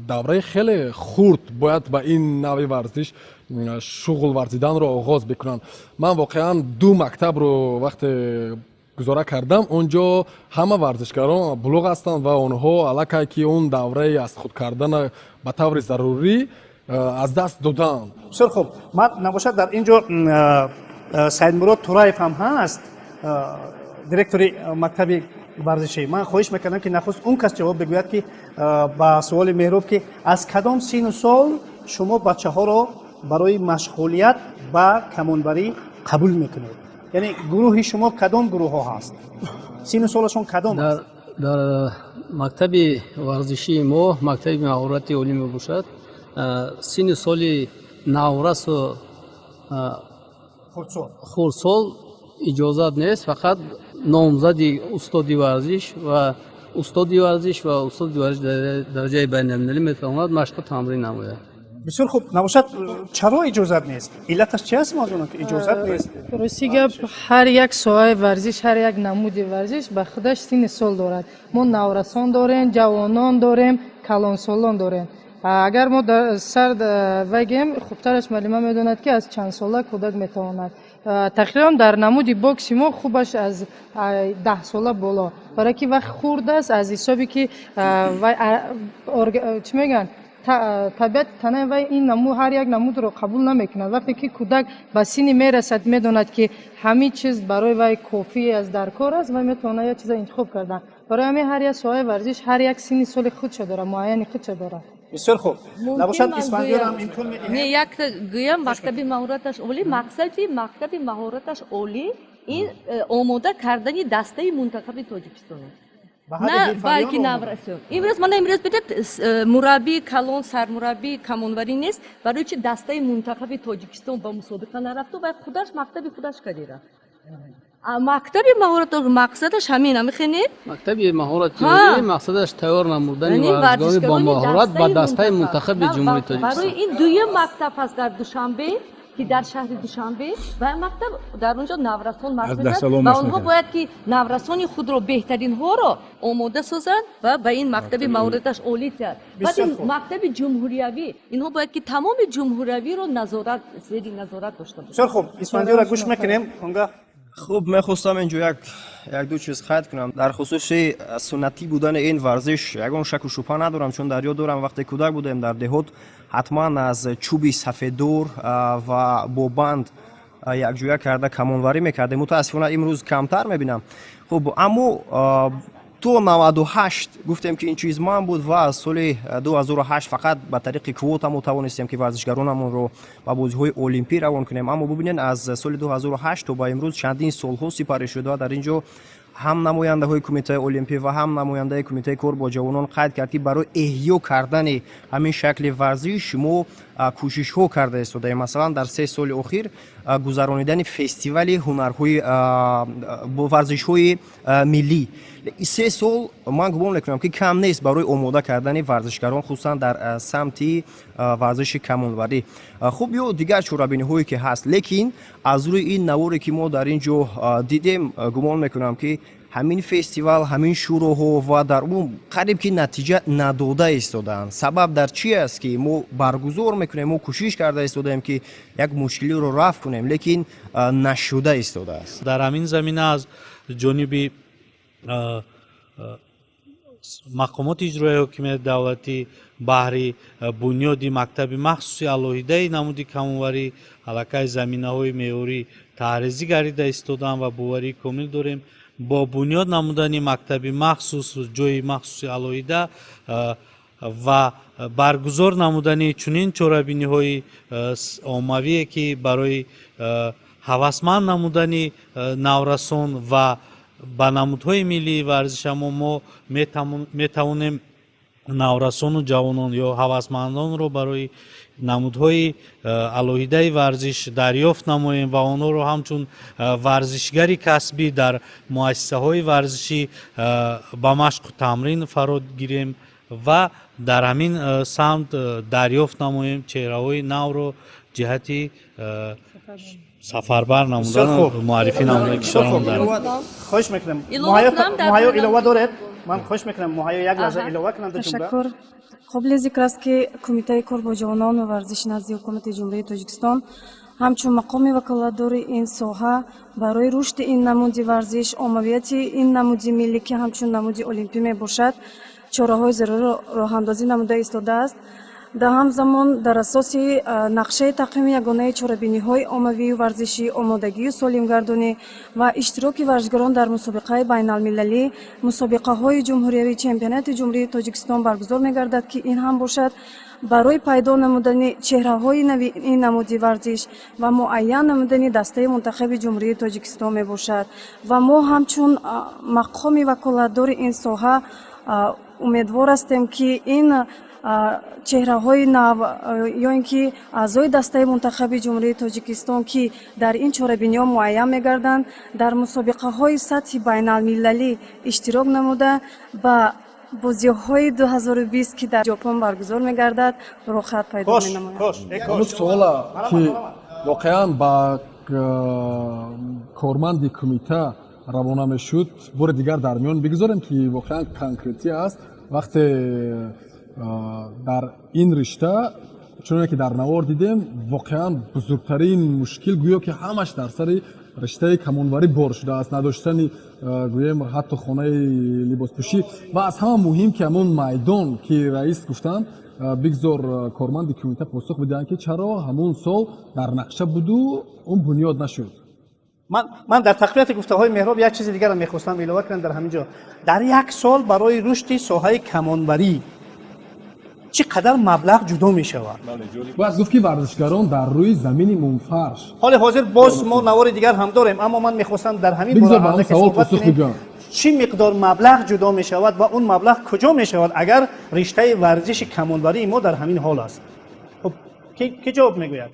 давраи хеле хурд бояд ба ин навъи варзиш шуғл варзиданро оғоз бикунанд? Ман воқеан ду мактабро вақте гузора кардам, он ҷо ҳама варзишгарон булуғ ҳастанд ва онҳо аллакай ки он давраи аз худ кардана ба таври зарурӣ аз даст доданд. Бисёр хуб. Ман набошад, дар ин ҷо Саидмурод Тураев ҳам ҳаст, директори мактаби варзишӣ. Ман хоҳиш мекардам, ки нахуст он кас ҷавоб бигӯяд, ки ба суоли Меҳроб, ки аз кадом сину сол шумо бачаҳоро барои машғулият ба камонбарӣ қабул мекунед, яъне гурӯҳи шумо кадом гурӯҳҳо ҳаст, сину солашон кадом аст? Дар мактаби варзишии мо, мактаби маҳорати олӣ мебошад, синни соли наврасу хурдсол иҷозат нест, фақат номзади устоди варзиш ва Устоди варзиш ва устоди варзиш дараҷаи байналмилалӣ метавонад машқу тамрин намояд. Бисёр хуб. Набошад, чаро иҷозат нест? Иллаташ чи аст, мазмуна, ки иҷозат нест? Рости гап, ҳар як соҳаи варзиш, ҳар як намуди варзиш ба худаш синни сол дорад. Мо наврасон дорем, ҷавонон дорем, калонсолон дорем. Агар мо дар сар вай гӯем, хубтараш муаллима медонад, ки аз чанд сола кӯдак метавонад. Тақрибан дар намуди бокси мо хубаш аз 10 сола боло, барое ки вақт хурд аст, аз ҳисобе ки вай чӣ мегӯянд, табиати танаи вай ин намуд, ҳар як намудро қабул намекунад. Вақте ки кӯдак ба синни мерасад, медонад, ки ҳамин чиз барои вай кофӣ аст, дар кор аст, вай метавонад як чиза интихоб кардан. Барои ҳамин ҳар як соҳаи варзиш ҳар як синни соли худша дорад, муайяни худша дорад. Бисёр хуб. Набошад, Исфандиёрам имкон медиҳем. Не, як гӯям, мактаби маҳораташ олӣ, мақсади мактаби маҳораташ олӣ ин омода кардани дастаи мунтахаби Тоҷикистон аст, на балки наврасон. Имрӯз, мана имрӯз бидед, мураббии калон, сармураббии камонварӣ нест. Барои чи дастаи мунтахаби Тоҷикистон ба мусобиқа нарафту вай худаш мактаби худаш кади рафт? Мактаби маҳорат мақсадаш ҳамин амихе. Мактаби маҳорати мақсадаш тайёр намудани варзишгарони бо маҳорат ба дастаи мунтахаби Ҷумҳурии Тоҷикистон. Барои ин дуюм мактаб ҳаст дар Душанбе, ки дар шаҳри Душанбе, ва мактаб дар он ҷо наврасон машқ ва онҳо бояд ки наврасони худро, беҳтаринҳоро омода созанд ва ба ин мактаби маҳораташ олӣ тиҳад. Баъд мактаби ҷумҳуриявӣ, инҳо бояд ки тамоми ҷумҳуриявиро назорат, зери назорат дошта бошанд. Бисёр хуб, Исфандиёра гӯш мекунем онгаҳ. Хуб, мехостам инҷо як ду чиз қайд кунам. Дар хусуси суннатӣ будани ин варзиш ягон шаку шубҳа надорам, чун дар ёд дорам, вақте кӯдак будем, дар деҳот ҳатман аз чӯби сафеддор ва бо банд якҷоя карда камонварӣ мекардем. Мутаассифона, имрӯз камтар мебинам. Хуб, аммо то 98 гуфтем, ки ин чиз манъ буд ва аз соли 2008 фақат ба тариқи квота мо тавонистем, ки варзишгаронамонро ба бозиҳои олимпӣ равон кунем. Аммо бубинед, аз соли 2008 то ба имрӯз чандин солҳо сипарӣ шуд ва дар ин ҷо ҳам намояндаҳои Кумитаи олимпӣ ва ҳам намояндаи Кумитаи кор бо ҷавонон қайд кард, ки барои эҳё кардани ҳамин шакли варзиш мо кӯшишҳо карда истодаем. Масалан, дар 3 соли охир гузаронидани фестивали ҳунарҳои варзишҳои миллӣ. 3 сол ман гумон мекунам, ки кам нест барои омода кардани варзишгарон, хусусан дар самти варзиши камонварӣ. Хуб, ё дигар чорабиниҳое ки ҳаст. Лекин аз рӯи ин наворе, ки мо дар ин ҷо дидем, гумон мекунам, ки ҳамин фестивал, ҳамин шӯроҳо ва дар умум қариб ки натиҷа надода истодаанд. Сабаб дар чи аст, ки мо баргузор мекунем, мо кӯшиш карда истодаем, ки як мушкилиро рафъ кунем, лекин нашуда истодааст? Дар ҳамин замина аз ҷониби мақомоти иҷроияи ҳокимияти давлатӣ баҳри бунёди мактаби махсуси алоҳидаи намуди камонварӣ аллакай заминаҳои меъёрӣ таҳризӣ гардида истодаанд ва боварии комил дорем, бо бунёд намудани мактаби махсус, ҷои махсуси алоҳида ва баргузор намудани чунин чорабиниҳои оммавие, ки барои ҳавасманд намудани наврасон ва ба намудҳои миллии варзишамо мо метавонем наврасону ҷавонон ё ҳавасмандонро барои намудҳои алоҳидаи варзиш дарёфт намоем ва онҳоро ҳамчун варзишгари касбӣ дар муассисаҳои варзишӣ ба машқу тамрин фаро гирем ва дар ҳамин самт дарёфт намоем чеҳраҳои навро ҷиҳати сафарбар намудан, муаррифӣ намудани кишварамон. Хоҳиш мекунам, Муҳайё илова доред? Ман хоҳиш мекунам, Муҳайё як лаҳза илова кунам ду ҷумла. Ташаккур. Қобили зикр аст, ки Кумитаи кор бо ҷавонон ва варзиши назди Ҳукумати Ҷумҳурии Тоҷикистон ҳамчун мақоми ваколатдори ин соҳа барои рушди ин намуди варзиш, оммавияти ин намуди миллӣ, ки ҳамчун намуди олимпӣ мебошад, чораҳои заруриро роҳандозӣ намуда истодааст. Дар ҳамзамон, дар асоси нақшаи тақвими ягонаи чорабиниҳои оммавию варзишӣ, омодагию солимгардонӣ ва иштироки варзишгарон дар мусобиқаи байналмилалӣ, мусобиқаҳои ҷумҳуриявӣ, чемпионати Ҷумҳурии Тоҷикистон баргузор мегардад, ки ин ҳам бошад барои пайдо намудани чеҳраҳои нави ин намуди варзиш ва муайян намудани дастаи мунтахаби Ҷумҳурии Тоҷикистон мебошад. Ва мо ҳамчун мақоми ваколатдори ин соҳа умедвор ҳастем, ки ин Чеҳраҳои нав ё ин ки аъзои дастаи мунтахаби Ҷумҳурии Тоҷикистон, ки дар ин чорабиниҳо муайян мегарданд, дар мусобиқаҳои сатҳи байналмилалӣ иштирок намуда, ба бозиҳои 2020, ки дар Ҷопон баргузор мегардад, роҳхат пайдо менамоянд. Ҳамун суола, ки воқеан ба корманди кумита равона мешуд, бори дигар дар миён бигузорем, ки воқеан конкретӣ аст. Вақте дар ин ришта, чуноне ки дар навор дидем, воқеан бузургтарин мушкил гӯё ки ҳамаш дар сари риштаи камонварӣ бор шудааст, надоштани, гӯем, ҳатто хонаи либоспӯшӣ ва аз ҳама муҳим, ки ҳамон майдон, ки раис гуфтанд, бигзор корманди кумита посух бидиҳанд, ки чаро ҳамон сол дар нақша буду он бунёд нашуд. Ман дар тақвияти гуфтаҳои Меҳроб як чизи дигарро мехостам илова кунам дар ҳамин ҷо. Дар як сол барои рушди соҳаи камонварӣ чӣ қадар маблағ ҷудо мешавад? Бояд гуфт, ки варзишгарон дар рӯи замини мунфарш. Ҳоли ҳозир боз мо навори дигар ҳам дорем, аммо ман мехостам дар ҳамин бигзор ба он савол посух бигӯям. Чӣ миқдор маблағ ҷудо мешавад ва он маблағ куҷо мешавад, агар риштаи варзиши камонварии мо дар ҳамин ҳол аст? Хуб, ки ҷавоб мегӯяд?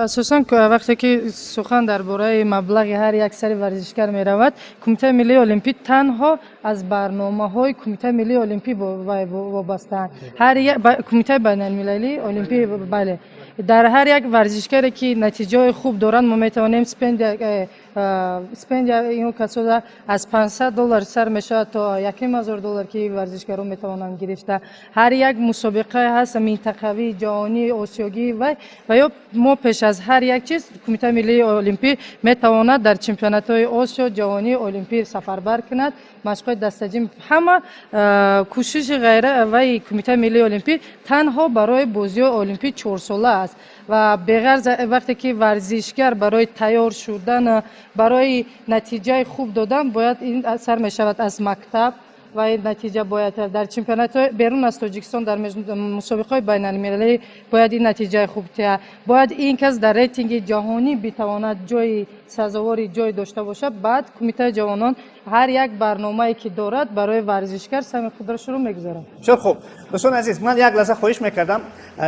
Асосан вақте ки сухан дар бораи маблағи ҳар як сари варзишгар меравад, Кумитаи миллии олимпӣ танҳо аз барномаҳои Кумитаи миллии олимпӣ вобастаанд. Ҳар як Кумитаи байналмилалии олимпӣ, бале, дар ҳар як варзишгаре, ки натиҷаҳои хуб доранд, мо метавонем стипендия ин касода аз 500 доллар сар мешавад то 1500 доллар, ки варзишгарон метавонанд гирифта. Ҳар як мусобиқае ҳаст, минтақавӣ, ҷаҳонӣ, осиёгӣ ва ё мо пеш аз ҳар як чиз Кумитаи миллии олимпӣ метавонад дар чемпионатҳои Осиё, ҷаҳонӣ, олимпӣ сафарбар кунад, машқҳои дастаҷим, ҳама кӯшиши ғайра. Вай Кумитаи миллии олимпӣ танҳо барои бозиҳои олимпӣ чорсола аст ва беғарз вақте ки варзишгар барои тайёр шудан, барои натиҷаи хуб додан бояд ин сар мешавад аз мактаб ва ин натиҷа бояд дар чемпионатҳои берун аз Тоҷикистон, дар мусобиқаҳои байналмилалӣ бояд ин натиҷаи хуб диҳад. Бояд ин кас дар рейтинги ҷаҳонӣ битавонад ҷои сазовори ҷой дошта бошад. Баъд Кумитаи ҷавонон ҳар як барномае, ки дорад, барои варзишгар сами худро шурӯъ мегузорад. Бисёр хуб, дӯстони азиз, ман як лаҳза хоҳиш мекардам,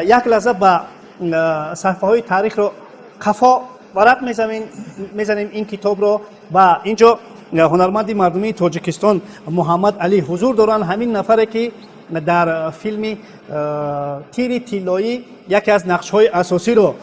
як лаҳза ба саҳифаҳои таърихро қафо варақ мезанем ин китобро ва инҷо ҳунарманди мардумии Тоҷикистон Муҳаммад Алӣ ҳузур доранд. Ҳамин нафаре, ки дар филми «Тири тиллоӣ» яке аз нақшҳои асосиро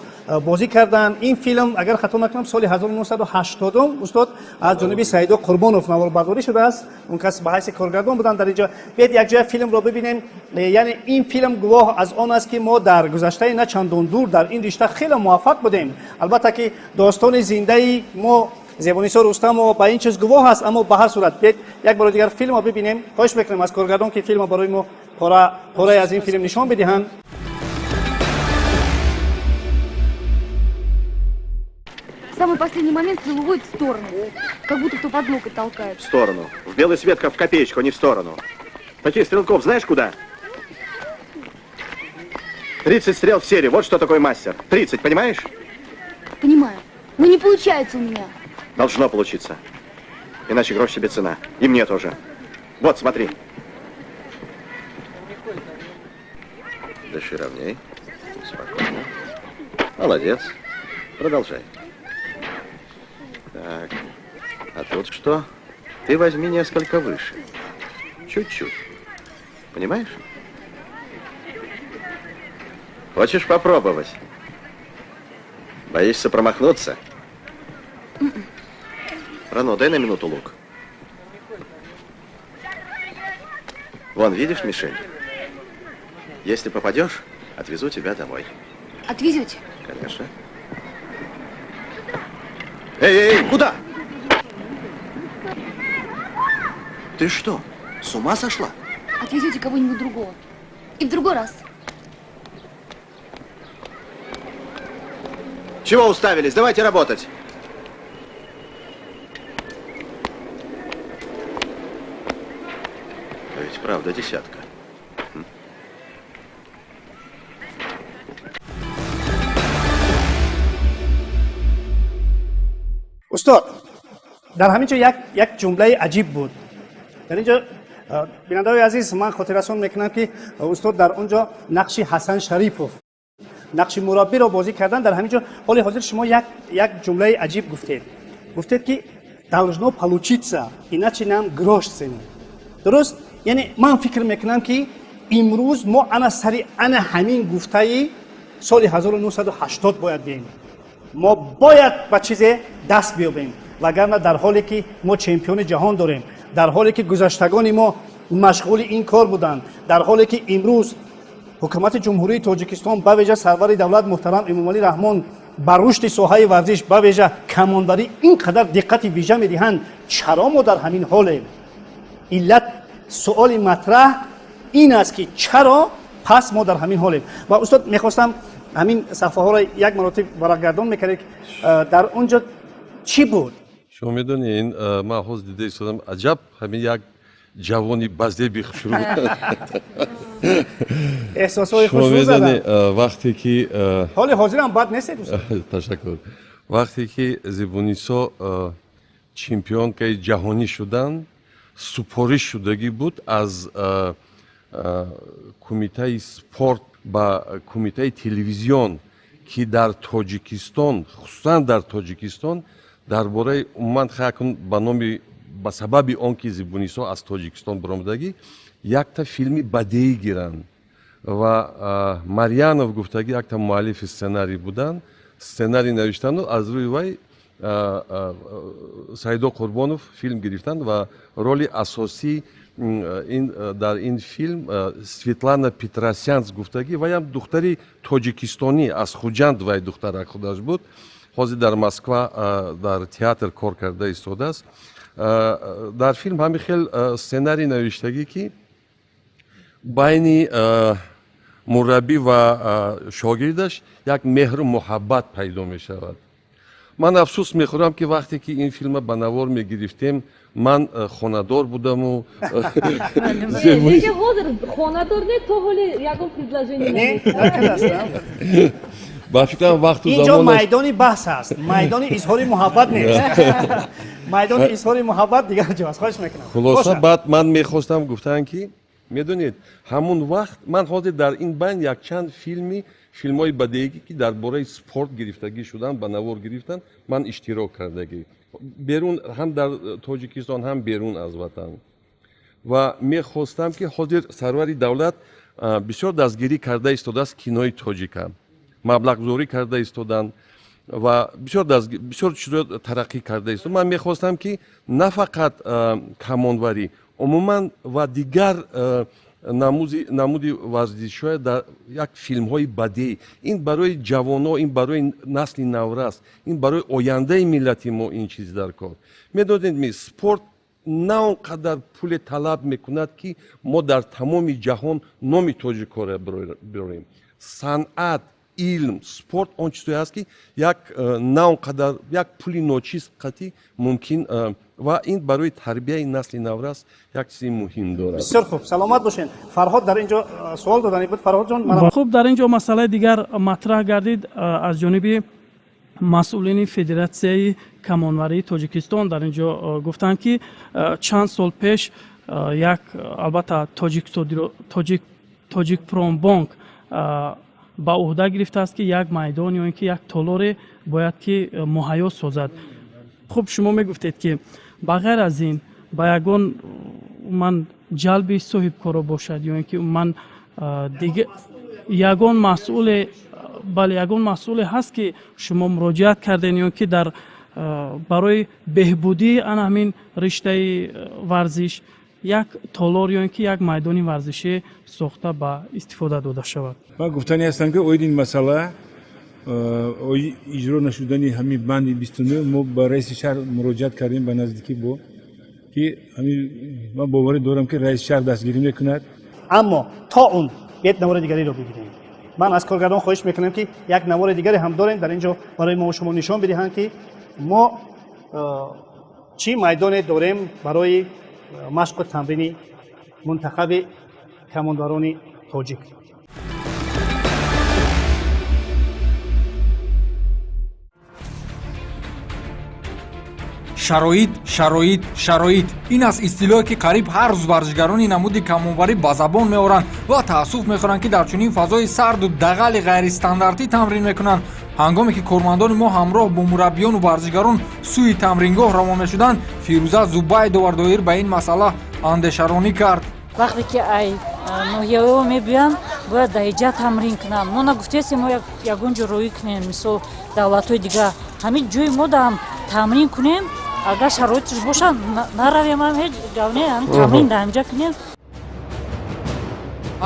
бозӣ карданд. Ин филм, агар хато накунам, соли 1980, устод, аз ҷониби Саидо Қурбонов наворбардорӣ шудааст. Он кас ба ҳайси коргардон буданд дар инҷо. Биёед, якҷоя филмро бибинем. Яъне ин филм гувоҳ аз он аст, ки мо дар гузаштаи на чандон дур дар ин ришта хеле муваффақ будем. Албатта ки достони зиндаи мо Зебонисо Рустамова ба ин чиз гувоҳ аст, аммо ба ҳар сурат биёед, як бори дигар филмро бибинем. Хоҳиш мекунем аз коргардон, ки филмро барои мо порае аз ин филм нишон бидиҳанд. В самый последний момент стрелу уводит в сторону, как будто кто под локоть толкает. В сторону. В белый свет, как в копеечку, а не в сторону. Таких стрелков знаешь куда? 30 стрел в серии. Вот что такое мастер. 30, понимаешь? Понимаю. Но не получается у меня. Должно получиться. Иначе грош себе цена. И мне тоже. Вот, смотри. Дыши ровней. Спокойно. Молодец. Продолжай. Так. А тут что? Ты возьми несколько выше. Чуть-чуть. Понимаешь? Хочешь попробовать? Боишься промахнуться? Рано, дай на минуту лук. Вон, видишь мишень? Если попадешь, отвезу тебя домой. Отвезете? Конечно. Эй, эй, эй, куда? Ты что, с ума сошла? Отвезете кого-нибудь другого. И в другой раз. Чего уставились? Давайте работать. А ведь правда десятка. Устод, дар ҳамин ҷо як ҷумлаи аҷиб буд. Дар ин ҷо Бинандаҳои азиз, ман хотиррасон мекунам, ки устод дар он ҷо нақши Ҳасан Шарипов, нақши мураббиро бозӣ кардан. Дар ҳамин ҷо ҳоли ҳозир шумо як ҷумлаи аҷиб гуфтед. Гуфтед, ки должно получиться, иначе нам грош цену. Дуруст? Яъне ман фикр мекунам, ки имрӯз мо ана сари ана ҳамин гуфтаи соли 1980 бояд бием. Мо бояд ба чизе даст биёбем, вагарна дар ҳоле ки мо чемпиони ҷаҳон дорем, дар ҳоле ки гузаштагони мо машғули ин кор буданд, дар ҳоле ки имрӯз ҳукумати Ҷумҳурии Тоҷикистон, ба вижа сарвари давлат муҳтарам Эмомалӣ Раҳмон, ба рушди соҳаи варзиш, ба вижа камонварӣ ин қадар диққати вижа медиҳанд, чаро мо дар ҳамин ҳолем? Иллат, суоли матраҳ ин аст, ки чаро пас мо дар ҳамин ҳолем? Ва устод, мехостам ҳамин саҳфаҳоро як маротиб варақгардон мекардед, дар он ҷо чӣ буд? Шумо медонед, ин ман ҳозир дида истодам, аҷаб, ҳамин як ҷавони баздеби хушрӯ. Эҳсосҳои шумо хушрӯ медонед, задам. Вақте ки ҳоли ҳозирам бад нестед, устод? Ташаккур. Вақте ки Зебунисо чемпионкаи ҷаҳонӣ шуданд, супориш шудагӣ буд аз кумитаи спорт ба кумитаи телевизион, ки дар Тоҷикистон, хусусан дар Тоҷикистон, дар бораи умуман хакун ба номи, ба сабаби он ки Зебунисо аз Тоҷикистон баромадагӣ, якта филми бадеӣ гиранд. Ва Марьянов гуфтагӣ, якта муаллифи сценарий буданд, сценарий навиштанду аз рӯи вай Саидо Қурбонов филм гирифтанд ва роли асосӣ ин дар ин филм Светлана Петросянц гуфтагӣ, ваям духтари тоҷикистонӣ аз Хуҷанд, вай духтарак худаш буд, ҳозир дар Москва дар театр кор карда истодааст. Дар филм ҳамин хел сценарий навиштагӣ, ки байни мураббӣ ва шогирдаш як меҳру муҳаббат пайдо мешавад. Ман афсӯс мехӯрам, ки вақте ки ин филма ба навор мегирифтем, ман хонадор будаму Лекин ҳозир хонадор не, то ҳоли ягон предложение. Ба фикрам, вақту инҷо замонаш майдони баҳс аст, майдони изҳори муҳаббат нест. Майдони изҳори муҳаббат дигар ҷо аст. Хоҳиш мекунам. Хулоса, Бошад. баъд ман мехостам гуфтан, ки медонед, ҳамун вақт ман ҳозир дар ин байн якчанд филмҳои бадеӣ, ки дар бораи спорт гирифтагӣ шуданд, ба навор гирифтанд, ман иштирок кардагӣ берун, ҳам дар Тоҷикистон, ҳам берун аз ватан. Ва мехостам, ки ҳозир сарвари давлат бисёр дастгирӣ карда истодааст кинои тоҷика, маблағгузорӣ карда истоданд ва бисёр чизо тараққӣ карда истод. Ман мехостам, ки на фақат камонварӣ, умуман ва дигар намуди варзишҳоя дар як филмҳои бадеӣ. Ин барои ҷавоно, ин барои насли наврас, ин барои ояндаи миллати мо ин чиз дар кор. Медонед, ми спорт на он қадар пуле талаб мекунад, ки мо дар тамоми ҷаҳон номи тоҷикоро бирорем. Санъат, илм, спорт он чизое аст, ки як на он қадар як пули ночиз қатъӣ мумкин, ва ин барои тарбияи насли наврас як чизи муҳим дорад. Бисёр хуб, саломат бошед. Фарҳод дар ин ҷо суол додани буд. Фарҳод ҷон, манам. Хуб, дар ин ҷо масъалаи дигар матраҳ гардид аз ҷониби масъулини Федератсияи камонварии Тоҷикистон. Дар ин ҷо гуфтанд, ки чанд сол пеш як, албатта, Тоҷикпромбонк ба ӯҳда гирифтааст, ки як майдон ё ин ки як толоре бояд ки муҳайё созад. Хуб, шумо мегуфтед, ки ба ғайр аз ин ба ягон ман ҷалби соҳибкоро бошад ё ин ки ман ягон масъуле, бале, ягон масъуле ҳаст, ки шумо муроҷиат кардем ё ки дар барои беҳбудии ана ҳамин риштаи варзиш як толор ё ин ки як майдони варзишӣ сохта ба истифода дода шавад? Ман гуфтанӣ ҳастам, ки оид ин масъала, оид иҷро нашудани ҳамин банди 29, мо ба раиси шаҳр муроҷиат кардем ба наздикӣ, бо ки ҳамин ман боварӣ дорам, ки раиси шаҳр дастгирӣ мекунад. Аммо то он як навори дигареро бигирем. Ман аз коргардон хоҳиш мекунам, ки як навори дигаре ҳам дорем дар ин ҷо барои мо шумо нишон бидиҳанд, ки мо чӣ майдоне дорем барои машқу тамрини мунтахаби камонварони тоҷик. Шароит, шароит, шароит — ин аст истилоҳе, ки қариб ҳар рӯз варзишгарони намуди камонварӣ ба забон меоранд ва таассуф мехӯранд, ки дар чунин фазои сарду дағали ғайристандартӣ тамрин мекунанд. Ҳангоме ки кормандони мо ҳамроҳ бо мураббиёну варзишгарон сӯи тамрингоҳ равон мешуданд, Фирӯза Зубайдова доир ба ин масъала андешаронӣ кард. Вақте ки ай ноҳияҳо мебиёянд, бояд дар иҷа тамрин кунанд. Мо нагуфтесем, мо ягон ҷо роӣ кунем, мисол давлатҳои дигар. Ҳамин ҷои мо даам тамрин кунем, агар шароитш бошад, наравем ҳам ҳеҷ гап не, ҳамин тамрин дар ҳамҷа кунем.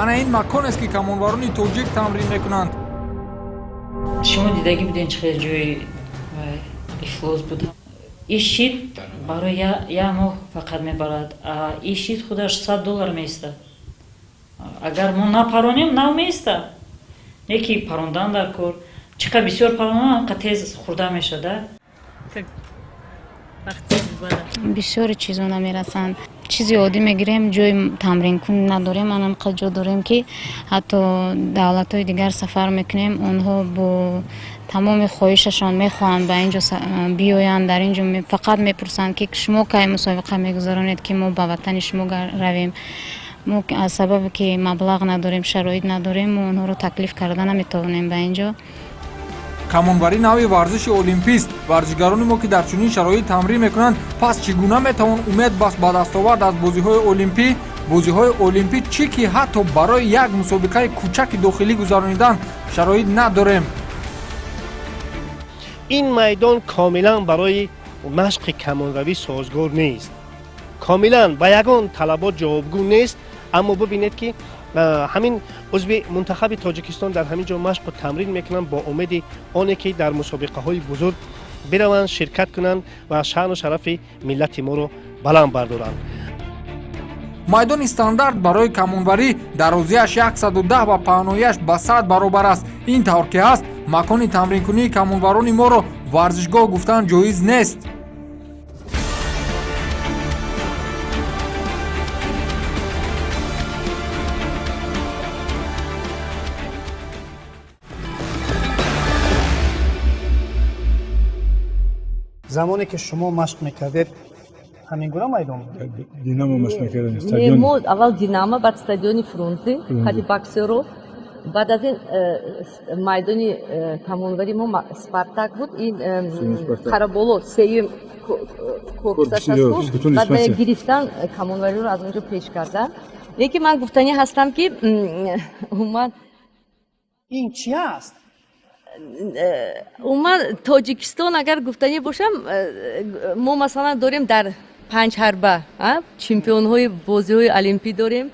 Ана ин маконест, ки камонварони тоҷик тамрин мекунанд. Шумо дидагӣ будем, чӣ хел ҷои ифлос буд. Ин щит барои як моҳ фақат мебарад. Ин щит худаш 100 доллар меистад. Агар мо напаронем, нав меистад. Не ки парондан дар кор, чӣ қадр бисёр паронам, ҳамқа тез хурда мешада. Бисёри чизо намерасанд. Чизи оддӣ мегирем, ҷои тамринкун надорем. Анамқа ҷо дорем, ки ҳатто давлатҳои дигар сафар мекунем, онҳо бо тамоми хоҳишашон мехоҳанд ба ин ҷо биёянд. Дар ин ҷо фақат мепурсанд, ки шумо кай мусобиқа мегузаронед, ки мо ба ватани шумо равем. Мо аз сабабе ки маблағ надорем, шароит надорем, мо онҳоро таклиф карда наметавонем ба ин ҷо. Камонварӣ навъи варзиши олимпист. Варзишгарони мо, ки дар чунин шароит тамрин мекунанд, пас чӣ гуна метавон умед баст ба дастовард аз бозиҳои олимпӣ? Бозиҳои олимпӣ чӣ, ки ҳатто барои як мусобиқаи кӯчаки дохилӣ гузаронидан шароит надорем. Ин майдон комилан барои машқи камонравӣ созгор нест, комилан ба ягон талабот ҷавобгӯ нест. Аммо бибинед, ки ҳамин узви мунтахаби Тоҷикистон дар ҳамин ҷо машқу тамрин мекунанд, бо умеди оне ки дар мусобиқаҳои бузург бираванд, ширкат кунанд ва шаъну шарафи миллати моро баланд бардоранд. Майдони стандарт барои камонварӣ дарозиаш 110 ва паҳнояш ба 100 баробар аст. Ин тавр ки ҳаст, макони тамринкунии камонварони моро варзишгоҳ гуфтан ҷоиз нест. Замоне ки шумо машқ мекардед, ҳамин гуна майдон буд? Динамо машқ мекардем, стадион. Мо аввал Динамо, баъд стадиони Фрунзе, қади боксёро, баъд аз ин майдони камонвари мо Спартак буд, ин Қараболо, сеюм корпусаш аст. Баъд ба гирифтан камонвариро аз он ҷо пеш кардан. Лекин ман гуфтанӣ ҳастам, ки умуман Ин чи аст? Умуман Тоҷикистон агар гуфтанӣ бошам, мо масалан дорем дар панҷ ҳарба чемпионҳои бозиҳои олимпӣ дорем,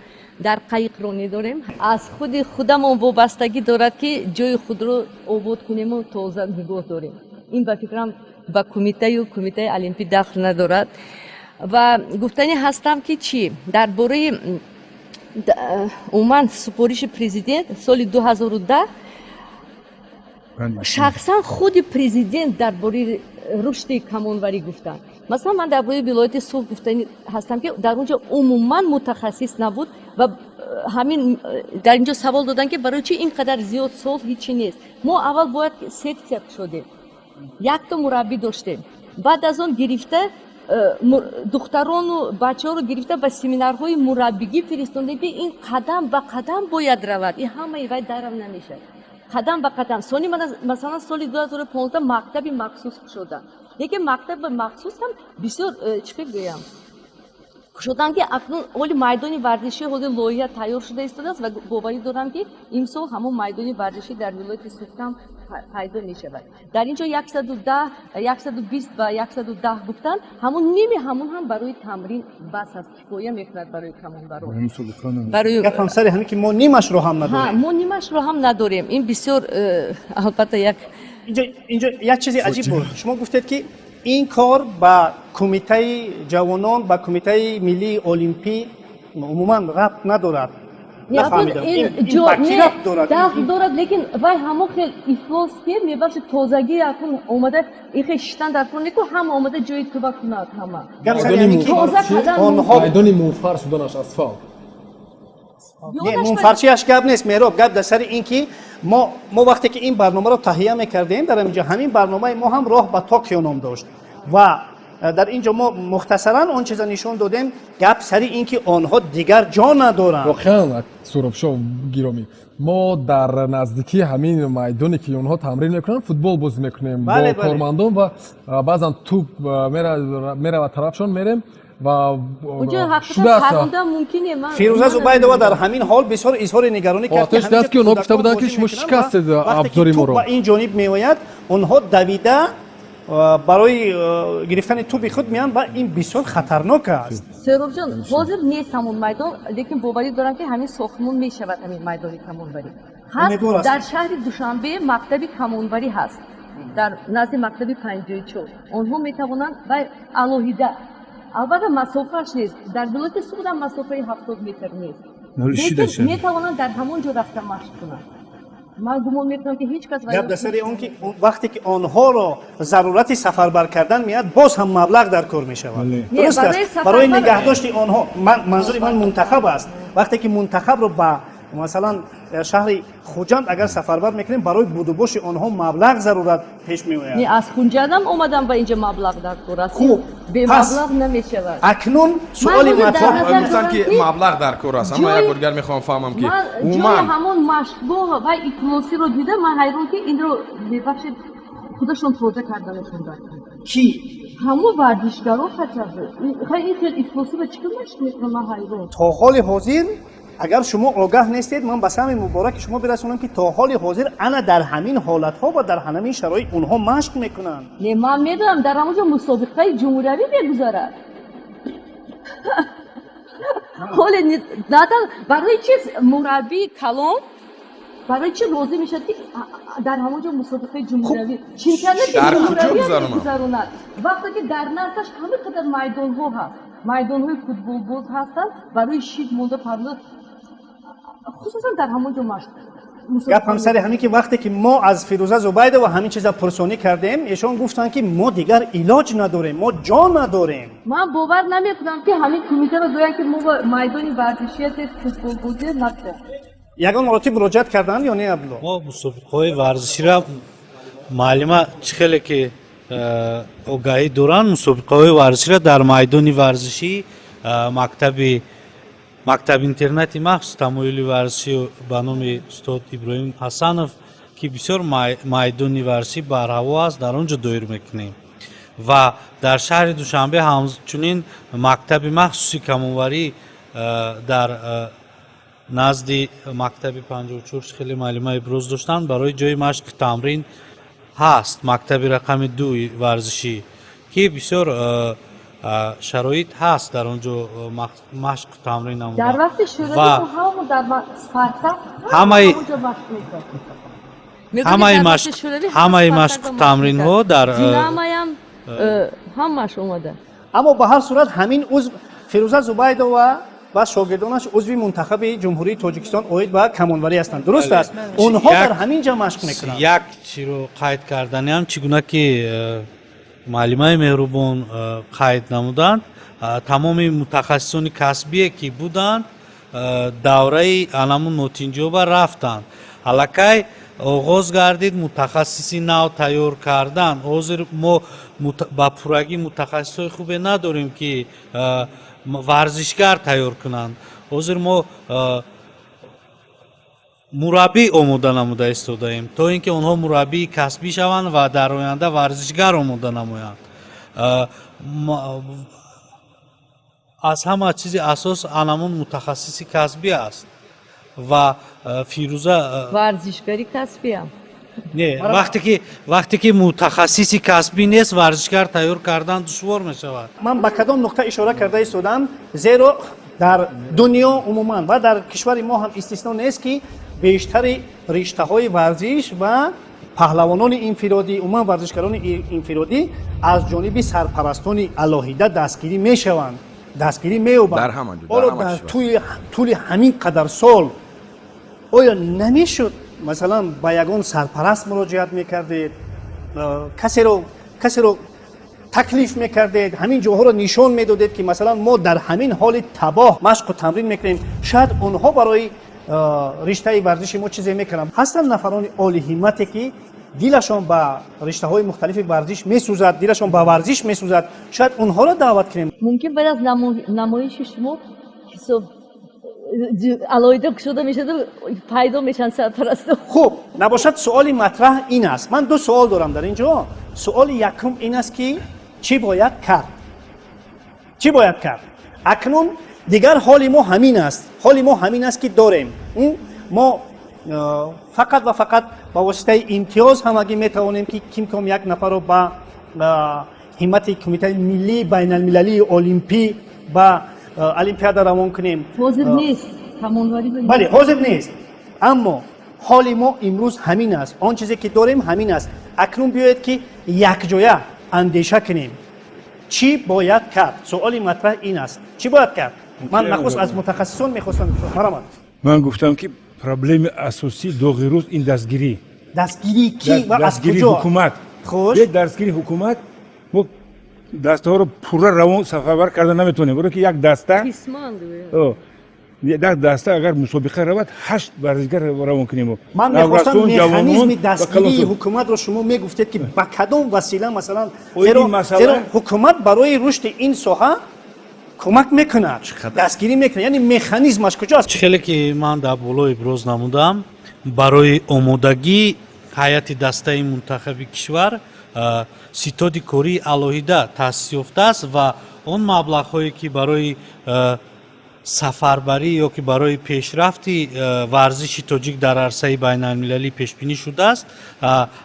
дар қайиқронӣ дорем. Аз худи худамон вобастагӣ дорад, ки ҷои худро обод кунему тоза нигоҳ дорем. Ин, ба фикрам, ба кумитаю кумитаи олимпӣ дахл надорад. Ва гуфтанӣ ҳастам, ки чӣ дар бораи умуман супориши президент соли 2010, шахсан худи президент дар бораи рушди камонварӣ гуфтанд. Масалан, ман дар бораи вилояти Суғд гуфтанӣ ҳастам, ки дар он ҷо умуман мутахассис набуд ва ҳамин дар ин ҷо савол доданд, ки барои чӣ ин қадар зиёд сол ҳичи нест. Мо аввал бояд секция кушодем, якто мураббӣ доштем. Баъд аз он гирифта духтарону бачаҳоро гирифта ба семинарҳои мураббигӣ фиристондем, ки ин қадам ба қадам бояд равад, ин ҳамаи вай дарав намешавад, қадам ба қадам. Сони масалан соли 2015 мактаби махсус кушоданд, лекин мактаби махсус ҳам бисёр чӣ фикр гӯям кушоданд, ки акнун оли майдони варзишӣ ҳозир лоиҳа тайёр шуда истодааст ва боварӣ дорам, ки имсол ҳамон майдони варзишӣ дар вилояти Суғд ҳам пайдо мешавад. Дар ин ҷо 110, 120 ба 110 гуфтанд, ҳамон ними ҳамон ҳам барои тамрин бас аст, кифоя мекунад барои камонбарон. Гапам сари ҳамин, ки мо нимашро ҳам надорем. Мо нимашро ҳам надорем. Ин бисёр албатта як Инҷо як чизи аҷиб буд. Шумо гуфтед, ки ин кор ба кумитаи ҷавонон, ба кумитаи миллии олимпӣ умуман рабт надорад. Дахл дорад, лекин вай ҳамон хел ифлос, ки мебахшед, тозагӣ акун омада ихе шиштан дар кор неку, ҳама омада ҷои туба кунад, ҳама. Майдони мунфарш шуданаш, асфалт. Не, мунфаршиаш гап нест, Меҳроб. Гап дар сари ин, ки мо вақте ки ин барномаро таҳия мекардем, дар ҳаминҷо ҳамин барномаи мо ҳам «Роҳ ба Токио» ном дошт ва Дар ин ҷо мо мухтасаран он чиза нишон додем. Гап сари ин ки онҳо дигар ҷо надоранд. Воқеан, Суробшо гиромӣ, мо дар наздикии ҳамин майдоне, ки онҳо тамрин мекунанд, футбол бозӣ мекунем бо кормандон ва баъзан тӯб меравад тарафшон, мерем ва Фирӯза Зубайдова дар ҳамин ҳол бисёр изҳори нигаронӣ кард. Шудааст, ки онҳо гуфта буданд, ки шумо шикастед абзори моро. Ба ин ҷониб меояд, онҳо давида барои гирифтани тӯби худ меянд ва ин бисёр хатарнок аст. Сӯробҷон, ҳозир нест ҳамон майдон, лекин боварӣ дорам, ки ҳамин сохтмон мешавад, ҳамин майдони камонварӣ ҳаст. Дар шаҳри Душанбе мактаби камонварӣ ҳаст, дар назди мактаби 54. Онҳо метавонанд ва алоҳида, албатта, масофааш нест, дар вилояти Суғдам масофаи 70 метр нест, лекин метавонанд дар ҳамон ҷо рафта машқ кунанд. Ман гумон мекунам, ки ҳеҷ кас Гап дар сари он ки вақте ки онҳоро зарурати сафарбар кардан меяд, боз ҳам маблағ дар кор мешавад. Дуруст аст, барои нигаҳдошти онҳо. Манзури ман мунтахаб аст. Вақте ки мунтахабро ба, масалан, шаҳри Хуҷанд агар сафарбар мекунем, барои будубоши онҳо маблағ зарурат пеш меояд. Не, аз Хуҷандам омадам ба инҷа, маблағ дар кор аст, бемаблағ намешавад. Акнун суоли матраҳ. Гуфтанд, ки маблағ дар кор аст, аммо як бор дигар мехоҳам фаҳмам, ки умуман ҷои ҳамон машқгоҳ ва ифлосиро дида, ман ҳайрон, ки инро, мебахшед, худашон тоза карда метавонанд. Ки ҳамон варзишгаро хотя бы ин хел ифлосиро чӣ кор машқ мекунам, ман ҳайрон. То ҳоли ҳозир, агар шумо огаҳ нестед, ман ба самъи мубораки шумо бирасонам, ки то ҳоли ҳозир ана дар ҳамин ҳолатҳо ва дар ҳамин шароит онҳо машқ мекунанд. Не, ман медонам, дар ҳамон ҷо мусобиқаи ҷумҳуриявӣ мегузарад. Ҳоле барои чи мураббии калон, барои чи розӣ мешавад, ки дар ҳамон ҷо мусобиқаи ҷумҳуриявӣ, чемпионати ҷумҳуриявӣ мегузаронад, вақте ки дар наздаш ҳама қадар майдонҳо ҳаст, майдонҳои футболбоз ҳастанд, барои шид монда парвоз, хусусан дар ҳамон ҷо машқ. Гап ҳам сари ҳамин ки вақте ки мо аз Фирӯза Зубайдова ҳамин чиза пурсонӣ кардем, эшон гуфтанд, ки мо дигар илоҷ надорем, мо ҷо надорем. Ман бовар намекунам, ки ҳамин кумитаро гӯянд, ки мо майдони варзишияте футболбозӣ надорем. Ягон маротиб муроҷиат карданд ё не, Абдулло? Мо мусобиқаҳои варзиширо, муаллима чӣ хеле ки огаҳӣ доранд, мусобиқаҳои варзиширо дар майдони варзишӣ мактаби мактаб-интернати махсус тамоюли варзишӣ ба номи устод Иброҳим Ҳасанов, ки бисёр майдони варзишӣ барҳаво аст, дар он ҷо доир мекунем. Ва дар шаҳри Душанбе ҳамчунин мактаби махсуси камонварӣ дар назди мактаби 54, хеле муаллима иброз доштанд, барои ҷои машқи тамрин ҳаст, мактаби рақами 2 варзишӣ, ки бисёр шароит ҳаст дар он ҷо машқу тамрин намудан. Дар вақти шӯравӣ ҳама дар Спартак ҳамаи машқу тамринҳо дар Динамоям ҳамааш омада. Аммо ба ҳар сурат ҳамин узв Фирӯза Зубайдова ва шогирдонаш узви мунтахаби Ҷумҳурии Тоҷикистон оид ба камонварӣ ҳастанд, дуруст аст? Онҳо дар ҳамин ҷо машқ мекунанд. Як чиро қайд карданиам, чӣ гуна ки муаллимаи меҳрубон қайд намуданд, тамоми мутахассисони касбие, ки буданд, давраи анамун нотинҷоба рафтанд. Аллакай оғоз гардид мутахассиси нав тайёр кардан. Ҳозир мо ба пуррагӣ мутахассисҳои хубе надорем, ки варзишгар тайёр кунанд. Ҳозир мо мураббӣ омода намуда истодаем, то ин ки онҳо мураббии касбӣ шаванд ва дар оянда варзишгар омода намоянд. Аз ҳама чизи асос анамун мутахассиси касбӣ аст ва Фирӯза варзишгари касбиам. Не, вақте ки мутахассиси касбӣ нест, варзишгар тайёр кардан душвор мешавад. Ман ба кадом нуқта ишора карда истодам? Зеро дар дунё умуман ва дар кишвари мо ҳам истисно нест, ки бештари риштаҳои варзиш ва паҳлавонони инфиродӣ, умуман варзишгарони инфиродӣ аз ҷониби сарпарастони алоҳида дастгирӣ мешаванд, дастгирӣ меёбанд. Ҳоло дар тӯли ҳамин қадар сол оё намешуд, масалан, ба ягон сарпараст муроҷиат мекардед, касеро таклиф мекардед, ҳамин ҷоҳоро нишон медодед, ки масалан мо дар ҳамин ҳоли табоҳ машқу тамрин мекунем, шояд онҳо барои риштаи варзиши мо чизе мекунанд? Ҳастанд нафарони олиҳиммате, ки дилашон ба риштаҳои мухталифи варзиш месӯзад, дилашон ба варзиш месӯзад, шояд онҳоро даъват кунем. Мумкин баъд аз намоиши шумо ҳисоб алоҳида кушода мешавад, пайдо мешаванд сарпарастон. Хуб, набошад, суоли матраҳ ин аст. Ман ду суол дорам дар ин ҷо. Суоли якум ин аст, ки чӣ бояд кард? Чӣ бояд кард? Акнун дигар ҳоли мо ҳамин аст. Ҳоли мо ҳамин аст, ки дорем. Мо фақат ва фақат ба воситаи имтиёз ҳамагӣ метавонем, ки кимком як нафарро ба ҳиммати Кумитаи миллии байналмилалии олимпӣ ба олимпиада равон кунем. Ҳозир нест камонварӣ. Бале, ҳозир нест, аммо ҳоли мо имрӯз ҳамин аст. Он чизе ки дорем, ҳамин аст. Акнун биёед, ки якҷоя андеша кунем, чӣ бояд кард. Суоли матраҳ ин аст: чӣ бояд кард? Ман нахуст аз мутахассисон мехостам. Марҳамат. Ман гуфтам, ки проблеми асосии доғи рӯз ин дастгирӣ. Дастгирии кӣ ва аз дастгирии куҷо? Ҳукумат. Хуш. Бе дастгирии ҳукумат мо дастаҳоро пурра равон сафарбар карда наметавонем, барое ки як даста Қисман. Як даста агар мусобиқа равад, ҳашт варзишгар равон кунем. Ман мехостам механизми дастгирии ҳукуматро шумо мегуфтед, ки ба кадом васила, масалан, зеро ҳукумат барои рушди ин соҳа кӯмак мекунад, дастгирӣ мекунад, яъне механизмаш куҷо аст? Чӣ хеле ки ман дар боло иброз намудам, барои омодагии ҳайати дастаи мунтахаби кишвар ситоди кории алоҳида таъсис ёфтааст ва он маблағҳое, ки барои сафарбарӣ ё ки барои пешрафти варзиши тоҷик дар арсаи байналмилалӣ пешбинӣ шудааст,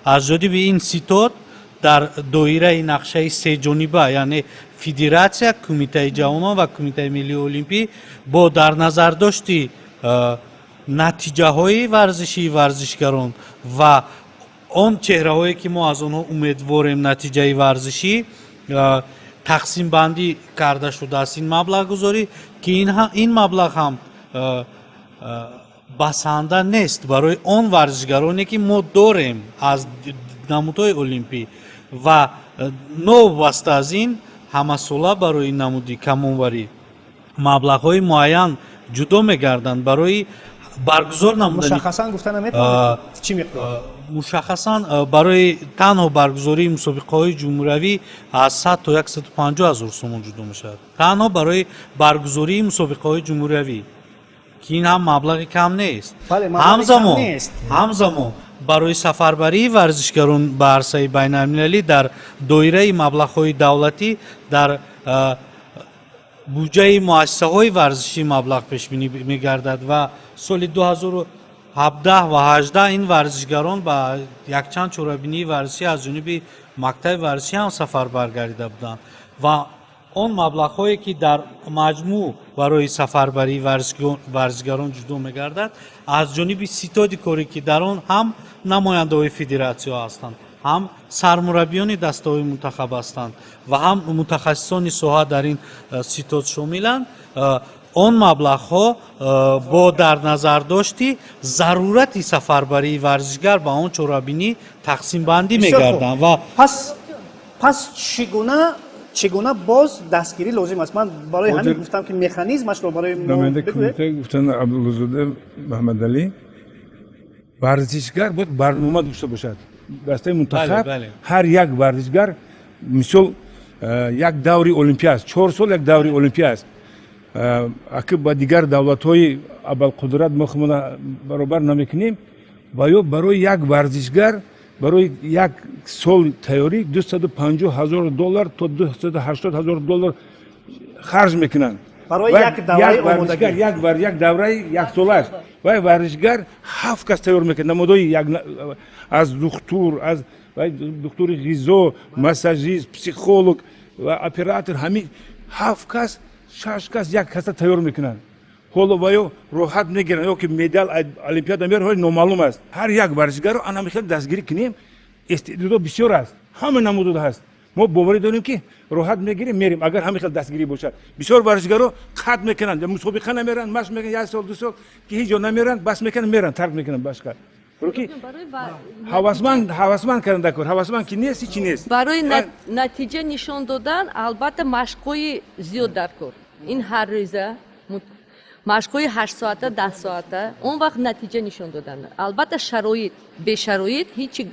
аз ҷониби ин ситод дар доираи нақшаи сеҷониба, яъне федератсия, Кумитаи ҷавонон ва Кумитаи миллии олимпӣ, бо дар назардошти натиҷаҳои варзишии варзишгарон ва он чеҳраҳое, ки мо аз онҳо умедворем натиҷаи варзишӣ, тақсимбандӣ карда шудааст ин маблағгузорӣ, ки ин маблағ ҳам басанда нест барои он варзишгароне, ки мо дорем аз намудҳои олимпӣ. Ва новобаста аз ин, ҳамасола барои намуди камонварӣ маблағҳои муайян ҷудо мегарданд барои баргузор намудани. Мушаххасан гуфта наметавонед, чӣ миқдор? Мушаххасан, барои танҳо баргузории мусобиқаҳои ҷумҳуриявӣ аз 100 то 150 ҳазор сомон ҷудо мешавад, танҳо барои баргузории мусобиқаҳои ҷумҳуриявӣ, ки ин ҳам маблағи кам нест. Ҳамзамон барои сафарбарии варзишгарон ба арсаи байналмилалӣ дар доираи маблағҳои давлатӣ дар буҷаи муассисаҳои варзишӣ маблағ пешбинӣ мегардад ва соли 2017 ва 18 ин варзишгарон ба якчанд чорабинии варзишӣ аз ҷониби мактаби варзишӣ ҳам сафарбар гардида буданд. Ва он маблағҳое, ки дар маҷмӯъ барои сафарбарии варзишгарон ҷудо мегардад аз ҷониби ситоди корӣ, ки дар он ҳам намояндаҳои федератсияҳо ҳастанд, ҳам сармураббиёни дастаҳои мунтахаб ҳастанд ва ҳам мутахассисони соҳа дар ин ситод шомиланд, он маблағҳо бо дар назардошти зарурати сафарбарии варзишгар ба он чорабинӣ тақсимбандӣ мегарданд. Ва пас чӣ гуна боз дастгирӣ лозим аст? Ман барои ҳамин гуфтам, ки механизмашро барои мо бигӯед. Гуфтан Абдуллозода Маҳмадалӣ, варзишгар бояд барнома дошта бошад. Дастаи мунтахаб, ҳар як варзишгар, мисол, як даври олимпия аст, 4 сол як даври олимпия аст. Аки ба дигар давлатҳои абарқудрат мо худмона баробар намекунем ва ё барои як варзишгар барои як сол тайёрӣ 250 ҳазор доллар то 280 ҳазор доллар харҷ мекунанд. Барои як давраи омодагӣ. Як давраи яксолааш. Вай варзишгар ҳафт кас тайёр мекунад, намудҳои аз духтур, аз духтури ғизо, массажист, психолог ва оператор. Ҳамин ҳафт кас, шаш кас як каса тайёр мекунанд. Ҳоло ваё роҳат мегиранд ё ки медал олимпиада меёранд, ҳоли номаълум аст. Ҳар як варзишгарро ана мехоҳем дастгирӣ кунем. Истеъдодҳо бисёр аст, ҳама намудҳо ҳаст. Мо боварӣ дорем, ки роҳат мегирем, мерем, агар ҳамин хел дастгирӣ бошад. Бисёр варзишгаро қатъ мекунанд, мусобиқа намеранд, машқ мекунанд як сол, 2 сол, ки ҳеҷ ҷо намеранд, бас мекунанд, меранд, тарк мекунанд башқа. Ки ҳавасманд, ҳавасманд кардан даркор. Ҳавасманд ки нест, ҳичи нест. Барои натиҷа нишон додан, албатта, машқҳои зиёд дар кор. Ин ҳар рӯза. Машқҳои 8 соата, 10 соата, он вақт натиҷа нишон додан. Албатта, шароит, бешароит ҳеҷ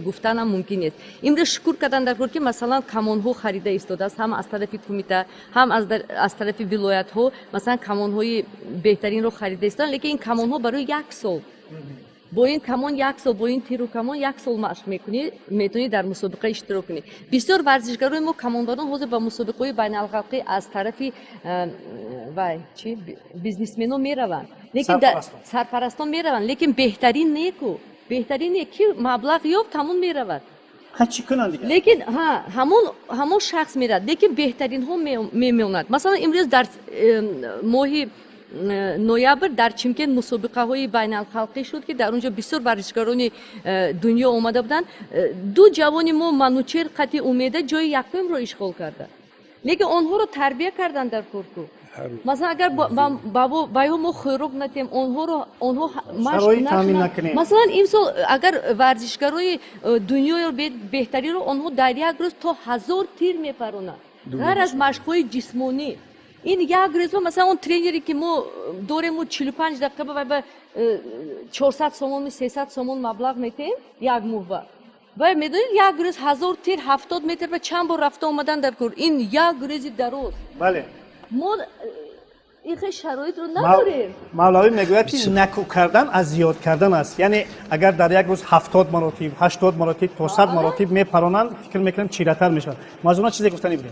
гуфтанам мумкин нест. Имрӯз шукр кардан дар кор, ки масалан камонҳо харида истодааст, ҳам аз тарафи кумита, ҳам аз тарафи вилоятҳо, масалан камонҳои беҳтаринро харида истодан, лекин ин камонҳо барои як сол, бо ин камон як сол, бо ин тиру камон як сол машқ мекунӣ, метавонӣ дар мусобиқа иштирок кунӣ. Бисёр варзишгарои мо, камонбарон, ҳозир ба мусобиқаҳои байналхалқӣ аз тарафи вай чи бизнесмено мераванд, лекин сарпарастон мераванд, лекин беҳтарин неку, беҳтарин не, ки маблағ ёфт, ҳамон меравад. Чӣ кунанд дигар? Лекин ҳамон шахс меравад, лекин беҳтаринҳо мемонад. Масалан, имрӯз дар моҳи ноябр дар Чимкент мусобиқаҳои байналхалқӣ шуд, ки дар он ҷо бисёр варзишгарони дунё омада буданд. Ду ҷавони мо, Манучер қати Умеда, ҷои якумро ишғол карда, лекин онҳоро тарбия карданд дар курку. Масалан, агар ба ё мо хӯрок натиҳем, онҳоро, онҳо машқ, масалан, имсол агар варзишгарои дунёро беҳтаринро, онҳо дар як рӯз то 1000 тир мепаронанд, ғайр аз машқҳои ҷисмонӣ. Ин як рӯз, масалан, он тренере ки мо дорем, 45 дақиқа ба 400 сомон, 300 сомон маблағ метиҳем як моҳба. Вай медонед, як рӯз 1000 тир, 70 метр ба чанд бор рафта омадан дар кор, ин як рӯзи дароз. Бале, мо ин хел шароитро надорем. Мавлавӣ мегӯяд, ки наку кардан аз зиёд кардан аст, яъне агар дар як рӯз 70 маротиб, 80 маротиб то 100 маротиб мепаронанд, фикр мекунам, чиратар мешавад. Мазуна, чизе гуфтанӣ будем?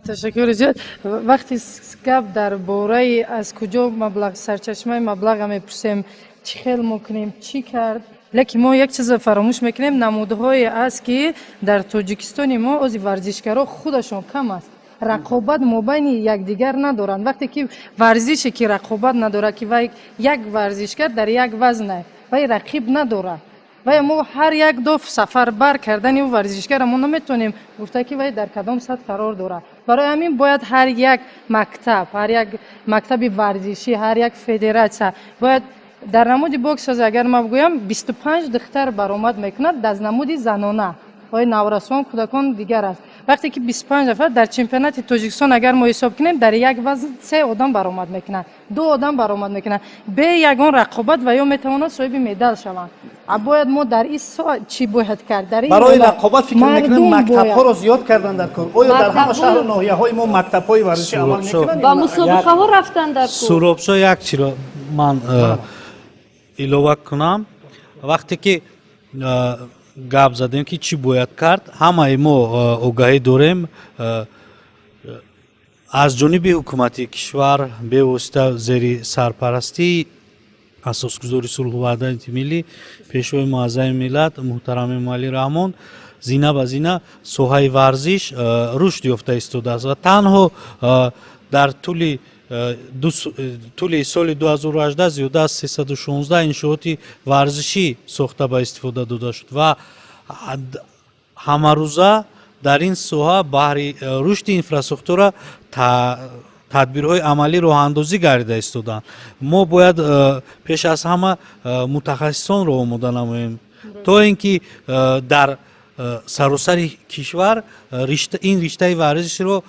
Ташаккури зиёд. Вақте гап дар бораи аз куҷо маблағ, сарчашмаи маблаға мепурсем, чӣ хел мо кунем, чӣ кард, лекин мо як чизро фаромӯш мекунем: намудҳое аст, ки дар Тоҷикистони мо ози варзишгаро худашон кам аст, рақобат мобайни якдигар надоранд. Вақте ки варзише ки рақобат надорад, ки вай як варзишгар дар як вазна, вай рақиб надорад, вай мо ҳар як доф сафарбар кардани ӯ варзишгара мо наметавонем гуфта, ки вай дар кадом сатҳ қарор дорад. Барои ҳамин бояд ҳар як мактаб, ҳар як мактаби варзишӣ, ҳар як федератсия бояд дар намуди бокс, агар ман бигӯям, 25 духтар баромад мекунад дар намуди занона, ои наврасон, кӯдакон дигар аст. Вақте ки 25 нафар дар чемпионати Тоҷикистон, агар мо ҳисоб кунем, дар як вазн се одам баромад мекунанд, ду одам баромад мекунанд, бе ягон рақобат ва ё метавонанд соҳиби медал шаванд. Бояд мо дар ин чӣ бояд кард? Дар барои рақобат, фикр мекунам, мактабҳоро зиёд кардан дар кор. Оё дар ҳама шаҳру ноҳияҳои мо мактабҳои варзишӣ амал мекунанд? Ба мусобиқаҳо рафтан дар кор. Суробшо, як чиро ман илова кунам. Вақте ки гап задем, ки чӣ бояд кард, ҳамаи мо огаҳӣ дорем, аз ҷониби ҳукумати кишвар, бевосита зери сарпарастии асосгузори сулҳу ваҳдати миллӣ, Пешвои муаззами миллат муҳтарам Эмомалӣ Раҳмон, зина ба зина соҳаи варзиш рушд ёфта истодааст ва танҳо дар тӯли соли 2018 зиёда аз 316 иншооти варзишӣ сохта ба истифода дода шуд ва ҳамарӯза дар ин соҳа баҳри рушди инфраструктура тадбирҳои амалӣ роҳандозӣ гардида истоданд. Мо бояд пеш аз ҳама мутахассисонро омода намоем, то ин ки дар саросари кишвар ин риштаи варзишро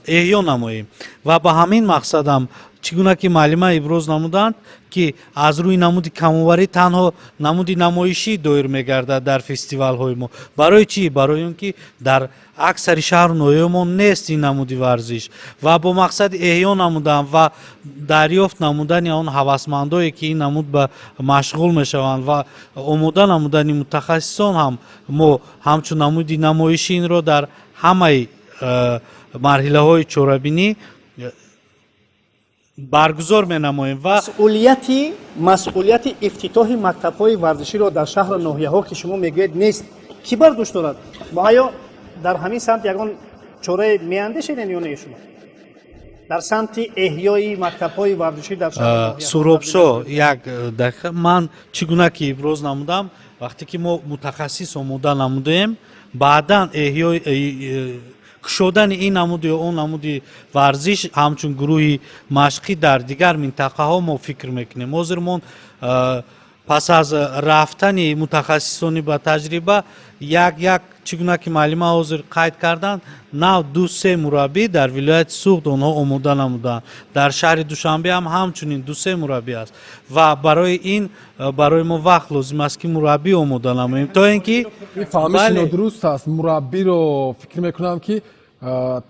эҳё намоем. Ва ба ҳамин мақсадам, чӣ гуна ки муаллима иброз намуданд, ки аз рӯи намуди камоварӣ танҳо намуди намоишӣ доир мегардад дар фестивалҳои мо. Барои чӣ? Барои он ки дар аксари шаҳру ноҳияҳо нест ин намуди варзиш ва бо мақсади эҳё намудан ва дарёфт намудани он ҳавасмандое, ки ин намуд ба машғул мешаванд, ва омода намудани мутахассисон ҳам мо ҳамчун намуди намоишӣ инро дар ҳамаи марҳилаҳои чорабинӣ баргузор менамоем ва масъулияти ифтитоҳи мактабҳои варзиширо дар шаҳру ноҳияҳо, ки шумо мегӯед нест, кӣ бар дӯш дорад? Оё дар ҳамин самт ягон чорае меандешеден ё не шумо дар самти эҳёи мактабҳои варзишӣ дар шаҳр? Суробшо, як дақиқа. Ман чӣ гуна ки иброз намудам, вақте ки мо мутахассис омода намудаем, баъдан эҳёи, кушодани ин намуд ё он намуди варзиш ҳамчун гурӯҳи машқӣ дар дигар минтақаҳо мо фикр мекунем. Ҳозир мо пас аз рафтани мутахассисони ба таҷриба як як Чӣ гуна ки муаллима ҳозир қайд карданд, нав 2-3 мураббӣ дар вилояти Суғд онҳо омода намуданд. Дар шаҳри Душанбе ҳам ҳамчунин 2-3 мураббӣ аст ва барои ин барои мо вақт лозим аст, ки мураббӣ омода намоем, то ин ки фаҳмиш нодуруст аст. Мураббиро фикр мекунам, ки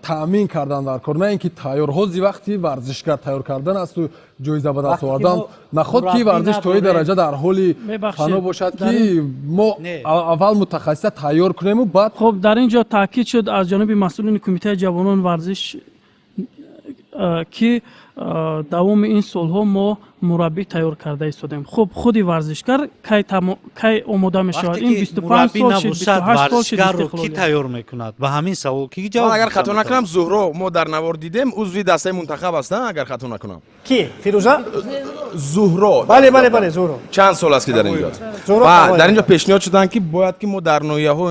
таъмин кардан дар кор, на ин ки тайёр. Ҳози вақти варзишгар тайёр кардан асту ҷоиза ба даст овардан. Наход ки варзиш то ин дараҷа дар ҳоли фано бошад, ки мо аввал мутахассиса тайёр кунему, баъд. Хуб, дар ин ҷо таъкид шуд аз ҷониби масъулини Кумитаи ҷавонон варзиш, ки давоми ин солҳо мо мураббӣ тайёр карда истодем. Хуб, худи варзишгар кай омода мешавад? Ин 25 сол шид, 28 сол шид. Варзишгарро ки тайёр мекунад? Ба ҳамин савол ки ҷавоб? Агар хато накунам, Зуҳро мо дар навор дидем, узви дастаи мунтахаб аст, агар хато накунам. Ки Фирӯза? Зуҳро. Бале, бале, бале, Зуҳро. Чанд сол аст, ки дар инҷо аст ва дар инҷо пешниҳод шуданд, ки бояд ки мо дар ноҳияҳо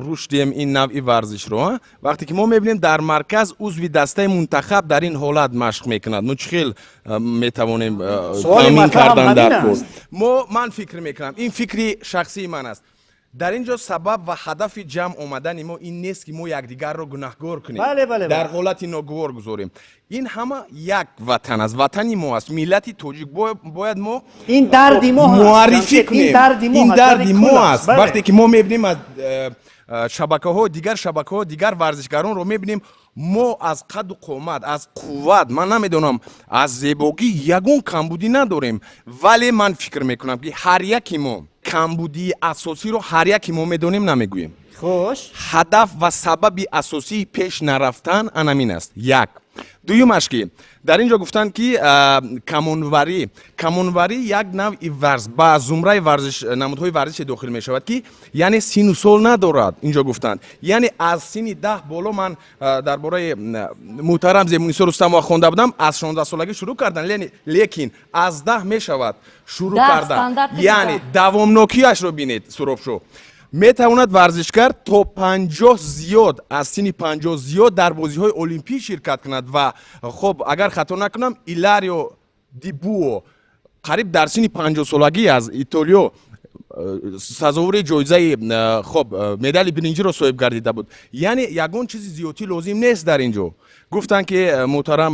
рушд диҳем ин навъи варзишро. Вақте ки мо мебинем, дар марказ узви дастаи мунтахаб дар ин ҳолат машқ мекунад, мо чӣ хел метавонем таъмин кардан дар кор? Мо, ман фикр мекунам, ин фикри шахсии ман аст, дар ин ҷо сабаб ва ҳадафи ҷамъ омадани мо ин нест, ки мо якдигарро гунаҳгор кунем, дар ҳолати ногувор гузорем. Ин ҳама як ватан аст, ватани мо аст, миллати тоҷик. Бояд мо ин дарди мо муаррифӣ кунем, ин дарди мо аст. Вақте ки мо мебинем аз шабакаҳо, дигар шабакаҳо, дигар варзишгаронро мебинем, мо аз қадду қомат, аз қувват, ман намедонам, аз зебогӣ ягон камбудӣ надорем, вале ман фикр мекунам, ки ҳар яки мо камбудии асосиро ҳар яки мо медонем, намегӯем. Хуш, ҳадаф ва сабаби асосии пеш нарафтан анамин аст. Як дуюмаш, ки дар ин ҷо гуфтанд, ки камонварӣ як навъи варз ба зумраи варзиш, намудҳои варзише дохил мешавад, ки яъне сину сол надорад. Инҷо гуфтанд, яъне аз синни 10 боло. Ман дар бораи муҳтарам Зебунисо Рустамова хонда будам, аз 16-солагӣ шурӯъ кардан, лекин аз 10 мешавад шурӯъ кардан. Яъне давомнокиашро бинед, Суробшо, метавонад варзишгар то 50 зиёд, аз синни 50 зиёд дар бозиҳои олимпӣ ширкат кунад. Ва хоб, агар хато накунам, Иларио Дибуо қариб дар синни 50-солагӣ аз Итолиё сазовори ҷоизаи, хоб, медали биринҷиро соҳиб гардида буд. Яъне ягон чизи зиёдтӣ лозим нест. Дар ин ҷо гуфтанд, ки муҳтарам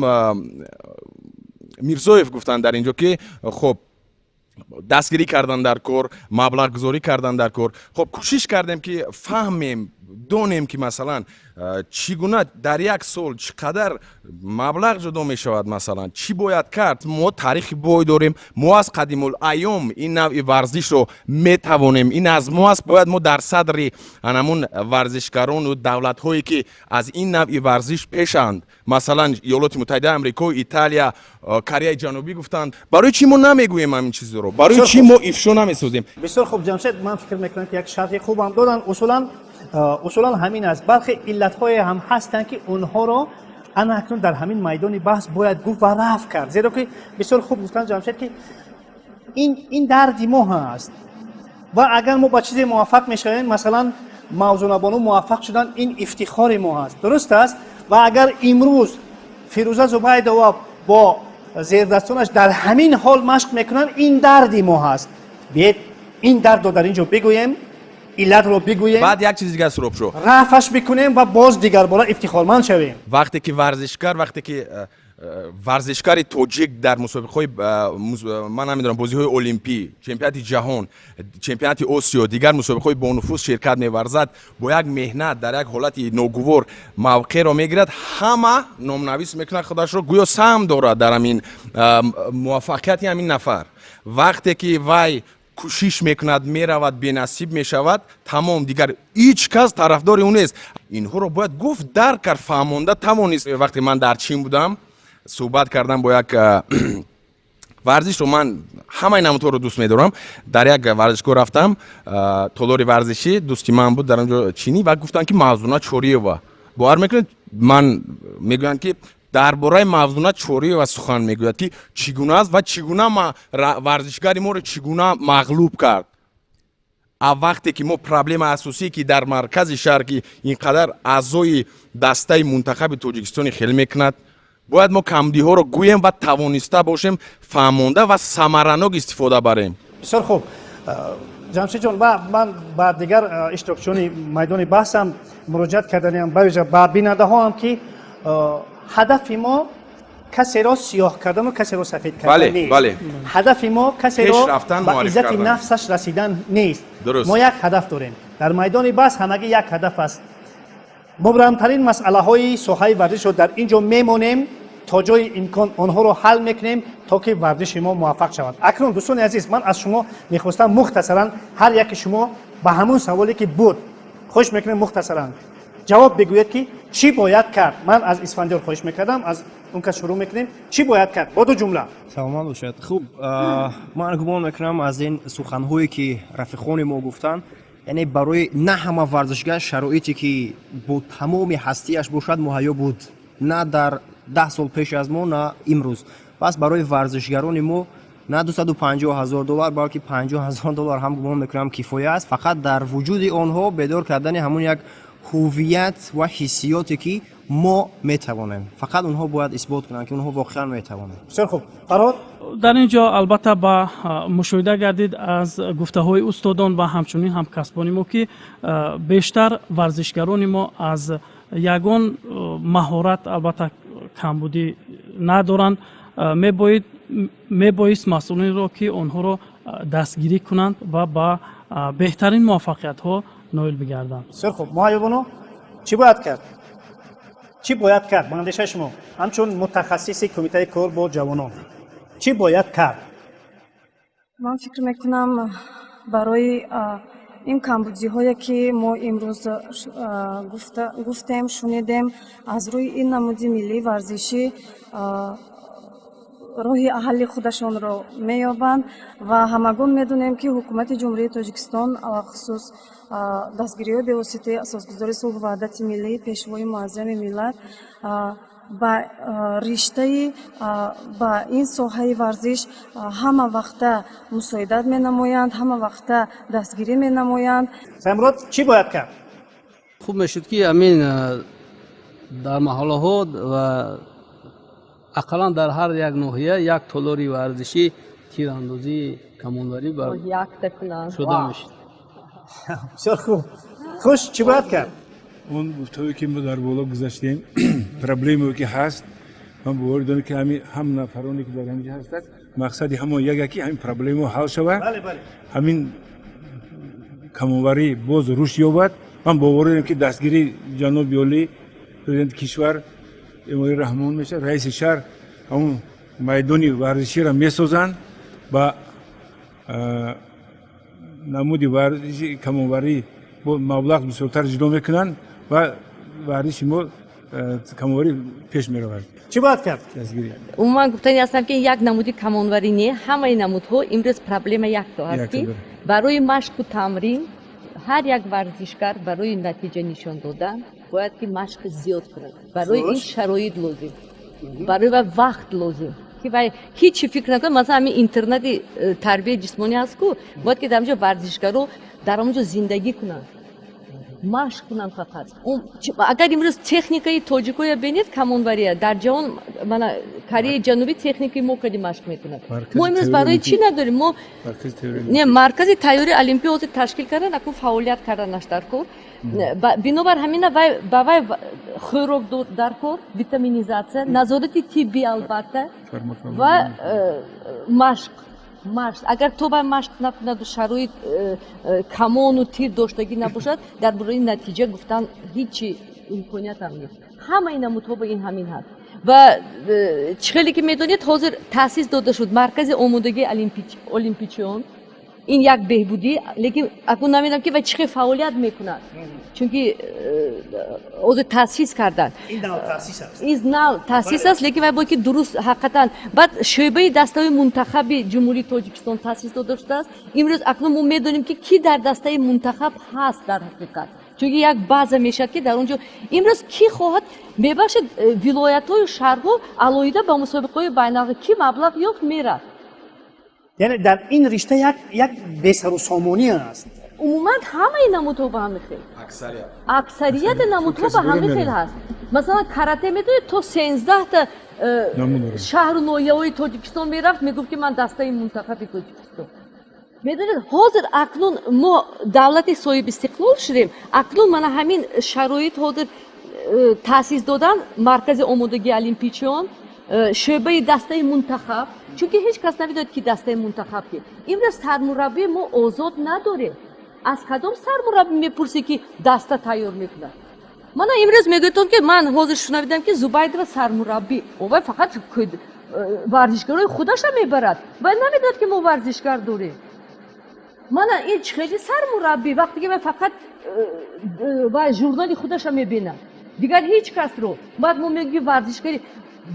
Мирзоев гуфтанд дар ин ҷо, ки хоб, дастгирӣ кардан дар кор, маблағгузорӣ кардан дар кор. Хоб, кӯшиш кардем, ки фаҳмем, донем, ки масалан чӣ гуна дар як сол чӣ қадар маблағ ҷудо мешавад, масалан чӣ бояд кард. Мо таърихи бой дорем, мо аз қадимул-айём ин навъи варзишро метавонем, ин аз мо аст. Бояд мо дар садри анамун варзишгарону давлатҳое, ки аз ин навъи варзиш пешанд, масалан Иёлоти Муттаҳидаи Амрико, Италия, Кореяи Ҷанубӣ гуфтанд. Барои чӣ мо намегӯем ҳамин чизро? Барои чӣ мо ифшо намесозем? Бисёр хуб, Ҷамшед, ман фикр мекунам, ки як шарҳи хубам доданд. Усулан ҳамин аст, бархе иллатҳое ҳам ҳастанд, ки онҳоро ана акнун дар ҳамин майдони баҳс бояд гуфт ва рафт кард, зеро ки бисёр хуб гуфтанд, Ҷамшед, ки ин дарди мо ҳаст ва агар мо ба чизе муваффақ мешавем, масалан Мавзунабону муваффақ шуданд, ин ифтихори мо ҳаст, дуруст аст. Ва агар имрӯз Фирӯза Зубайдова бо зердастонаш дар ҳамин ҳол машқ мекунанд, ин дарди мо ҳаст. Биед, ин дардро дар ин ҷо бигӯем, иллатро бигӯем, Баъд як чиз дигар, Суробшо. Рафаш бикунем ва боз дигарбора ифтихорманд шавем. Вақте ки варзишгар, вақте ки варзишгари тоҷик дар мусобиқаҳои, ман намедонам, бозиҳои олимпӣ, чемпионати ҷаҳон, чемпионати Осиё, дигар мусобиқаҳои бонуфуз ширкат меварзад, бо як меҳнат дар як ҳолати ногувор мавқеъро мегирад, ҳама номнавис мекунад худашро, гӯё саҳм дорад дар ҳамин муваффақияти ҳамин нафар. Вақте ки вай кӯшиш мекунад, меравад, бенасиб мешавад, тамом, дигар ҳеҷ кас тарафдори ӯ нест. Инҳоро бояд гуфт, дарк кард, фаҳмонда тавонист. Вақте ман дар Чин будам, суҳбат кардам бо як варзишро, ман ҳамаи намудҳоро дӯст медорам, дар як варзишгоҳ рафтам, толори варзишӣ, дӯсти ман буд дар он ҷо, чинӣ, ва гуфтанд, ки Мавзуна Чориева, бовар мекунед, ман мегӯянд, ки дар бораи Мавзуна Чориева сухан мегӯяд, ки чӣ гуна аст ва чӣ гуна варзишгари моро чӣ гуна мағлуб кард. А вақте ки мо проблемаи асосие, ки дар маркази шаҳр, ки ин қадар аъзои дастаи мунтахаби Тоҷикистони хел мекунад, бояд мо камбудиҳоро гӯем ва тавониста бошем фаҳмонда ва самаранок истифода барем. Бисёр хуб. Ҷамшидҷон, ман ба дигар иштирокчиёни майдони баҳсам муроҷиат карданиам, бавижа ба бинандаҳоам, ки ҳадафи мо касеро сиёҳ кардану касеро сафед кардан нест. Ҳадафи мо касеро ба иззати нафсаш расидан нест. Мо як ҳадаф дорем. Дар майдони баҳс ҳамагӣ як ҳадаф аст. Мубрамтарин масъалаҳои соҳаи варзишро дар ин ҷо мемонем, то ҷои имкон онҳоро ҳал мекунем, то ки варзиши мо муваффақ шавад. Акнун, дӯстони азиз, ман аз шумо мехостам мухтасаран ҳар яке шумо ба ҳамун саволе ки буд, хоҳиш мекунем мухтасаран ҷавоб бигӯед, ки чӣ бояд кард. Ман аз Исфандиёр хоҳиш мекардам, аз он кас шурӯъ мекунем. Чӣ бояд кард бо ду ҷумла? Саломат бошад. Хуб, ман гумон мекунам, аз ин суханҳое ки рафиқони мо гуфтанд, яъне барои на ҳама варзишгар шароите ки бо тамоми ҳастиаш бошад муҳайё буд, на дар 10 сол пеш аз мо, на имрӯз. Пас барои варзишгарони мо на 250 ҳазор доллар, балки 50 ҳазор доллар ҳам гумон мекунам кифоя аст, фақат дар вуҷуди онҳо бедор кардани ҳамон як ҳувият ва ҳиссиёте ки мо метавонем. Фақат онҳо бояд исбот кунанд, ки онҳо воқеан метавонанд. Бисёр хуб. Фарҳод? Дар ин ҷо албатта ба мушоҳида гардид аз гуфтаҳои устодон ва ҳамчунин ҳамкасбони мо, ки бештар варзишгарони мо аз ягон маҳорат албатта камбудӣ надоранд. Мебоист масъулинро, ки онҳоро дастгирӣ кунанд ва ба беҳтарин муваффақиятҳо ноил бигарданд. Бисёр хуб. Муҳайёбону, чӣ бояд кард? Чӣ бояд кард ба андешаи шумо, ҳамчун мутахассиси кумитаи кор бо ҷавонон, чӣ бояд кард? Ман фикр мекунам, барои ин камбудиҳое ки мо имрӯз гуфтем, шунидем, аз рӯи ин намуди миллии варзишӣ роҳи ҳалли худашонро меёбанд ва ҳамагон медонем, ки ҳукумати Ҷумҳурии Тоҷикистон, алахусус дастгириҳои бевоситаи асосгузори сулҳу ваҳдати миллӣ, пешвои муаззами миллат, ба риштаи ба ин соҳаи варзиш ҳама вақта мусоидат менамоянд, ҳама вақта дастгирӣ менамоянд. Самрод, чӣ бояд кард? Хуб мешуд, ки ҳамин дар маҳаллаҳо ва ақаллан дар ҳар як ноҳия як толори варзишӣ тирандозии камонварӣ шуда мешуд. Бисёр хуб. Хуш, чӣ бояд кард? Он гуфтаҳое ки мо дар боло гузаштем, проблемое ки ҳаст, ман боварӣ дорам, ки ҳамин ҳам нафароне ки дар ҳаминҷа ҳастанд, мақсади ҳамон яке, ки ҳамин проблемаҳо ҳал шавад, ҳамин камонварӣ боз рушд ёбад. Ман боварӣ дорам, ки дастгирии ҷаноби олӣ, президенти кишвар Эмомалӣ Раҳмон мешавад, раиси шаҳр ҳамон майдони варзиширо месозанд, ба намуди варзиши камонварӣ бо маблағ бисёртар ҷудо мекунанд ва варзиши мо камонварӣ пеш меравад. Чӣ бояд кард? Умуман гуфтани ҳастам, ки як намуди камонварӣ не, ҳамаи намудҳо имрӯз проблема якто аст, ки барои машқу тамрин ҳар як варзишгар барои натиҷа нишон додан бояд ки машқи зиёд кунад. Барои ин шароит лозим, барои ва вақт лозим, ки вай ҳеҷ фикр накунад. Масалан, ҳамин интернати тарбияи ҷисмонӣ ҳаст ку, бояд ки дар онҷо варзишгаро дар онҷо зиндагӣ кунанд, машқ кунанд фақат. Агар имрӯз техникаи тоҷикоя бинед, камонвария дар ҷаҳон, мана Кореяи Ҷанубӣ техникаи мо кади машқ мекунад. Мо имрӯз барои чӣ надорем? Мо не, маркази тайёри олимпия ҳозир ташкил кардан, акун фаъолият карданаш дар кор. Бинобар ҳамина ба вай хӯрок дар кор, витаминизатсия, назорати тиббӣ албатта ва машқ. Машқ. Агар то ба машқ накунаду шароит камону тир доштагӣ набошад, дар бораи натиҷа гуфтан ҳеҷ имкониятам нест. Ҳамаи намудҳо ба ин ҳамин ҳаст. Ва чӣ хеле ки медонед, ҳозир таъсис дода шуд маркази омодагии олимпичиён. Ин як беҳбудӣ, лекин акнун намедонам, ки вай чӣ хел фаъолият мекунад, чунки ҳозир таъсис карданд. Ин нав таъсис аст. Ин нав таъсис аст, лекин вай бояд ки дуруст ҳақиқатан. Баъд шӯъбаи дастаҳои мунтахаби Ҷумҳурии Тоҷикистон таъсис дода шудааст. Имрӯз акнун мо медонем, ки кӣ дар дастаи мунтахаб ҳаст дар ҳақиқат, чунки як база мешавад, ки дар он ҷо имрӯз кӣ хоҳад, мебахшед, вилоятҳою шаҳрҳо алоҳида ба мусобиқаҳои байналмилалӣ кӣ маблағ ёфт меравад. Яъне дар ин ришта як бесарусомонӣ аст. Умуман ҳамаи намудҳо ба ҳамин хел, аксарияти намудҳо ба ҳамин хел ҳаст. Масалан, карате медонед, то 13та шаҳру ноҳияҳои Тоҷикистон мерафт, мегуфт, ки ман дастаи мунтахаби Тоҷикистон. Медонед, ҳозир акнун мо давлати соҳибистиқлол шудем. Акнун мана ҳамин шароит ҳозир таъсис додан маркази омодагии олимпичиён, шӯъбаи дастаи мунтахаб, чунки ҳеҷ кас намедонад, ки дастаи мунтахаб ки. Имрӯз сармураббӣ мо озод надорем. Аз кадом сармураббӣ мепурсӣ, ки даста тайёр мекунад? Мана имрӯз мегӯятон, ки ман ҳозир шунавидам, ки Зубайдова сармураббӣ, вай фақат варзишгарои худаша мебарад, вай намедонад, ки мо варзишгар дорем. Мана ин чӣ хели сармураббӣ, вақте ки вай фақат вай журнали худаша мебинад, дигар ҳеҷ касро. Баъд мо мегӯем варзишгари.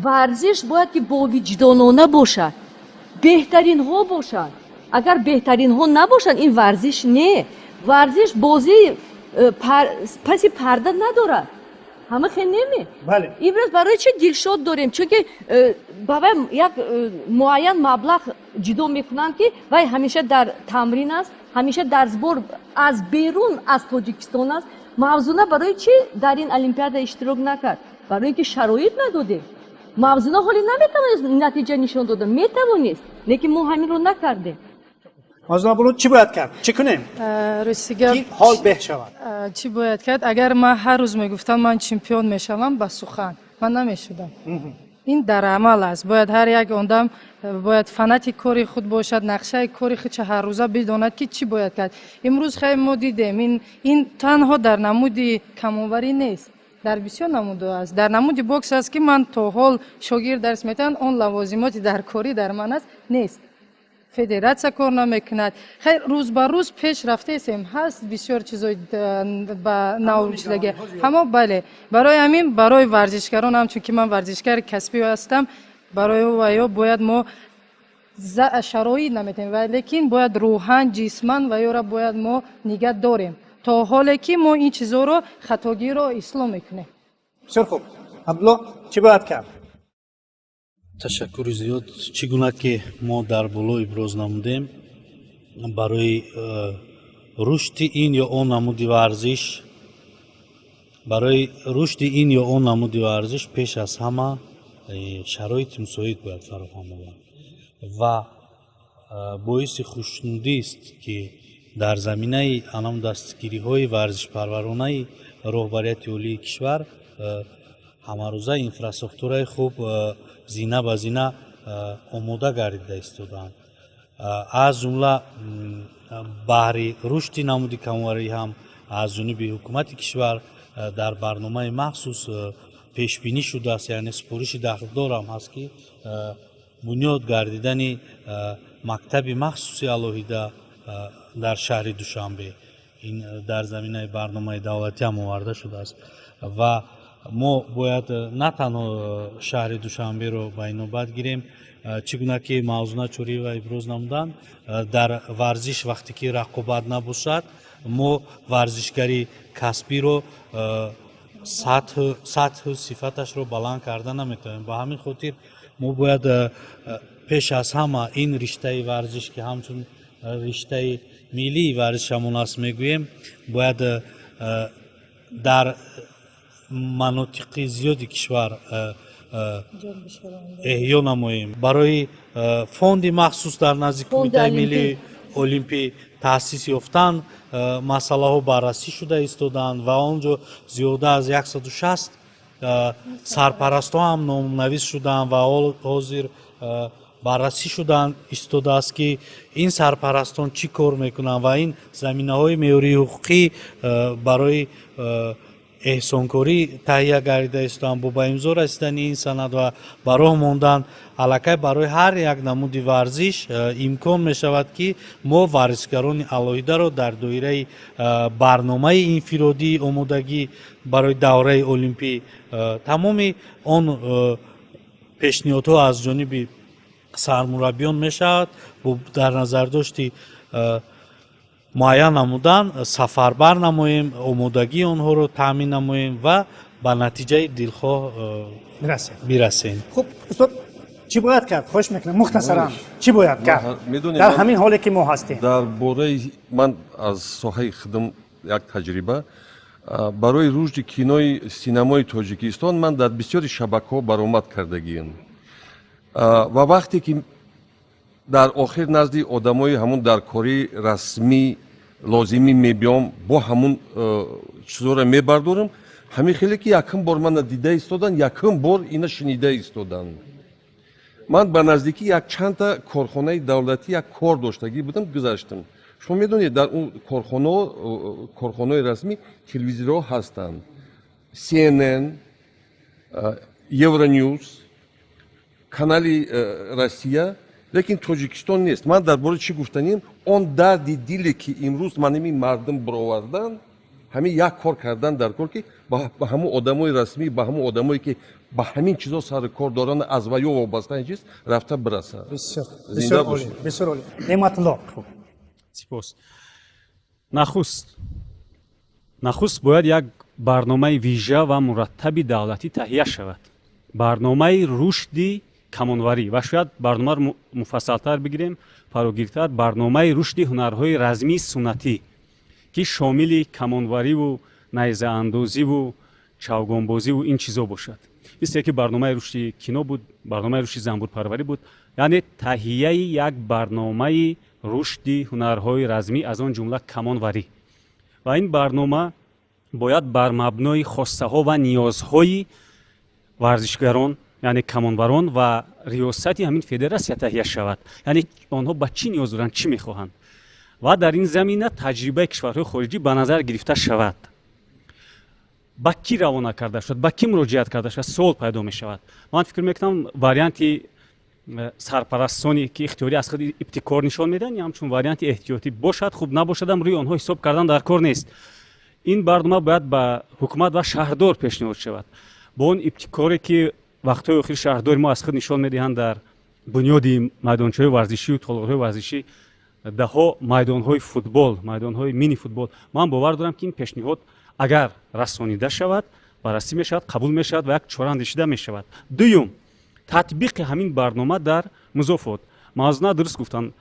Варзиш бояд ки бовиҷдонона бошад, беҳтаринҳо бошанд. Агар беҳтаринҳо набошанд, ин варзиш не. Варзиш бозии паси парда надорад. Ҳама хел неме? Имрӯз барои чи Дилшод дорем? Чунки ба вай як муайян маблағ ҷудо мекунанд, ки вай ҳамеша дар тамрин аст, ҳамеша дар сбор аз берун аз Тоҷикистон аст. Мавзуна барои чи дар ин олимпиада иштирок накард? Барои ин ки шароит надодем. Мавзуна ҳоле наметавонист натиҷа нишон дода, метавонист, лекин мо ҳаминро накардем. Мавзуна бону, чӣ бояд кард? Чӣ кунем, рости гап, ки ҳол беҳ шавад? Чӣ бояд кард? Агар ман ҳар рӯз мегуфтам ман чемпион мешавам, ба сухан ман намешудам. Ин дар амал аст. Бояд ҳар як одам бояд фанати кори худ бошад, нақшаи кори худша ҳаррӯза бидонад, ки чӣ бояд кард. Имрӯз хай мо дидем, ин танҳо дар намуди камонварӣ нест, дар бисёр намудҳо аст. Дар намуди бокс аст, ки ман то ҳол шогирд дарс метавонам, он лавозимоти дар корӣ дар ман аст нест, федератсия кор намекунад. Хайр, рӯз ба рӯз пеш рафтаестем, ҳаст бисёр чизои ба навшудагӣ ҳамо. Бале, барои ҳамин барои варзишгарон, ҳамчун ки ман варзишгари касбӣ ҳастам, барои ваё бояд мо шароит наметавем, лекин бояд рӯҳан, ҷисман ваёра бояд мо нигаҳ дорем, то ҳоле ки мо ин чизоро, хатогиро ислоҳ мекунем. Бисёр хуб. Абдулло, чӣ бояд кард? Ташаккури зиёд. Чӣ гуна ки мо дар боло иброз намудем, барои рушди ин ё он намуди варзиш, барои рушди ин ё он намуди варзиш пеш аз ҳама шароити мусоид бояд фароҳам овард. Ва боиси хушнудист, ки дар заминаи анам дастгириҳои варзишпарваронаи роҳбарияти олии кишвар ҳамарӯза инфраструктураи хуб зина ба зина омода гардида истодаанд. Аз ҷумла баҳри рушди намуди камонварӣ ҳам аз ҷониби ҳукумати кишвар дар барномаи махсус пешбинӣ шудааст, яъне супориши дахлдорам ҳаст, ки бунёд гардидани мактаби махсуси алоҳида дар шаҳри Душанбе, ин дар заминаи барномаи давлатӣ ҳам оварда шудааст. Ва мо бояд на танҳо шаҳри Душанберо ба инобат гирем. Чӣ гуна ки Мавзуна Чориева иброз намуданд, дар варзиш вақте ки рақобат набошад, мо варзишгари касбиро сатҳу сифаташро баланд карда наметавонем. Ба ҳамин хотир мо бояд пеш аз ҳама ин риштаи варзиш, ки ҳамчун риштаи миллии варзишамон аст мегӯем, бояд дар манотиқи зиёди кишвар эҳё намоем. Барои фонди махсус дар назди Кумитаи миллии олимпӣ таъсис ёфтан масъалаҳо баррасӣ шуда истодаанд ва он ҷо зиёда аз 160 сарпарастҳо ҳам номнавис шудаанд ва ҳозир баррасӣ шудаанд истодааст, ки ин сарпарастон чӣ кор мекунанд ва ин заминаҳои меъёрии ҳуқуқӣ барои эҳсонкорӣ таҳия гардида истодаанд. Бо ба имзо расидани ин санад ва ба роҳ мондан аллакай барои ҳар як намуди варзиш имкон мешавад, ки мо варзишгарони алоҳидаро дар доираи барномаи инфиродии омодагӣ барои давраи олимпӣ, тамоми он пешниҳодҳо аз ҷониби сармураббиён мешавад, бо дар назардошти муайян намудан сафарбар намоем, омодагии онҳоро таъмин намоем ва ба натиҷаи дилхоҳ бирасем. Хуб, устод, чӣ бояд кард? Хоҳиш мекунам, мухтасаран, чӣ бояд кард дар ҳамин ҳоле ки мо ҳастем? Дар бораи ман аз соҳаи худам як таҷриба. Барои рушди кинои синамои Тоҷикистон ман дар бисёри шабакаҳо баромад кардагиам ва вақте ки Дар охир назди одамои ҳамун дар кори расмӣ лозимӣ мебиём, бо ҳамун чизоро мебардорам. Ҳамин хеле ки якум бор мана дида истодан, якум бор ина шунида истодан. Ман ба наздикӣ якчандта корхонаи давлатӣ як кор доштагӣ будам, гузаштам. Шумо медонед, дар он корхонаҳои расмӣ телевизорҳо ҳастанд, CNN, Euronews, канали Россия, лекин Тоҷикистон нест. Ман дар бораи чӣ гуфтанем? Он дарди диле ки имрӯз ман ҳамин мардум баровардан, ҳамин як кор кардан дар кор, ки ба ҳамун одамои расмӣ, ба ҳамун одамое ки ба ҳамин чизо сари кор доранд, аз ваё вобаста ин чиз рафта бирасад. Зинда бошед. Бисёр олӣ. Неъматулло. Сипос. Нахуст бояд як барномаи вижа ва мураттаби давлатӣ таҳия шавад, барномаи рушди камонварӣ, ва шояд барномаро муфассалтар бигирем, фарогиртар, барномаи рушди ҳунарҳои размии суннатӣ, ки шомили камонвариву найзаандозиву чавгонбозиву ин чизо бошад. Мисле ки барномаи рушди кино буд, барномаи рушди занбурпарварӣ буд, яъне таҳияи як барномаи рушди ҳунарҳои размӣ, аз он ҷумла камонварӣ. Ва ин барнома бояд бар мабнои хостаҳо ва ниёзҳои варзишгарон, яъне камонварон, ва риёсати ҳамин федератсия таҳия шавад, яъне онҳо ба чӣ ниёз доранд, чӣ мехоҳанд, ва дар ин замина таҷрибаи кишварҳои хориҷӣ ба назар гирифта шавад. Ба кӣ равона карда шавад, ба кӣ муроҷиат карда шавад, суол пайдо мешавад. Ман фикр мекунам, варианти сарпарастоне ки ихтиёрӣ аз худ ибтикор нишон медиҳанд, ҳамчун варианти эҳтиётӣ бошад, хуб набошадам, рӯи онҳо ҳисоб кардан дар кор нест. Ин барнома бояд ба ҳукумат ва шаҳрдор пешниҳод шавад. Бо он ибтикоре ки вақтҳои охир шаҳрдори мо аз худ нишон медиҳанд дар бунёди майдончаҳои варзишию толорҳои варзишӣ, даҳо майдонҳои футбол, майдонҳои мини футбол, ман бовар дорам, ки ин пешниҳод агар расонида шавад, баррасӣ мешавад, қабул мешавад ва як чора андешида мешавад. Дуюм, татбиқи ҳамин барнома дар музофот. Мавзуна дуруст гуфтанд,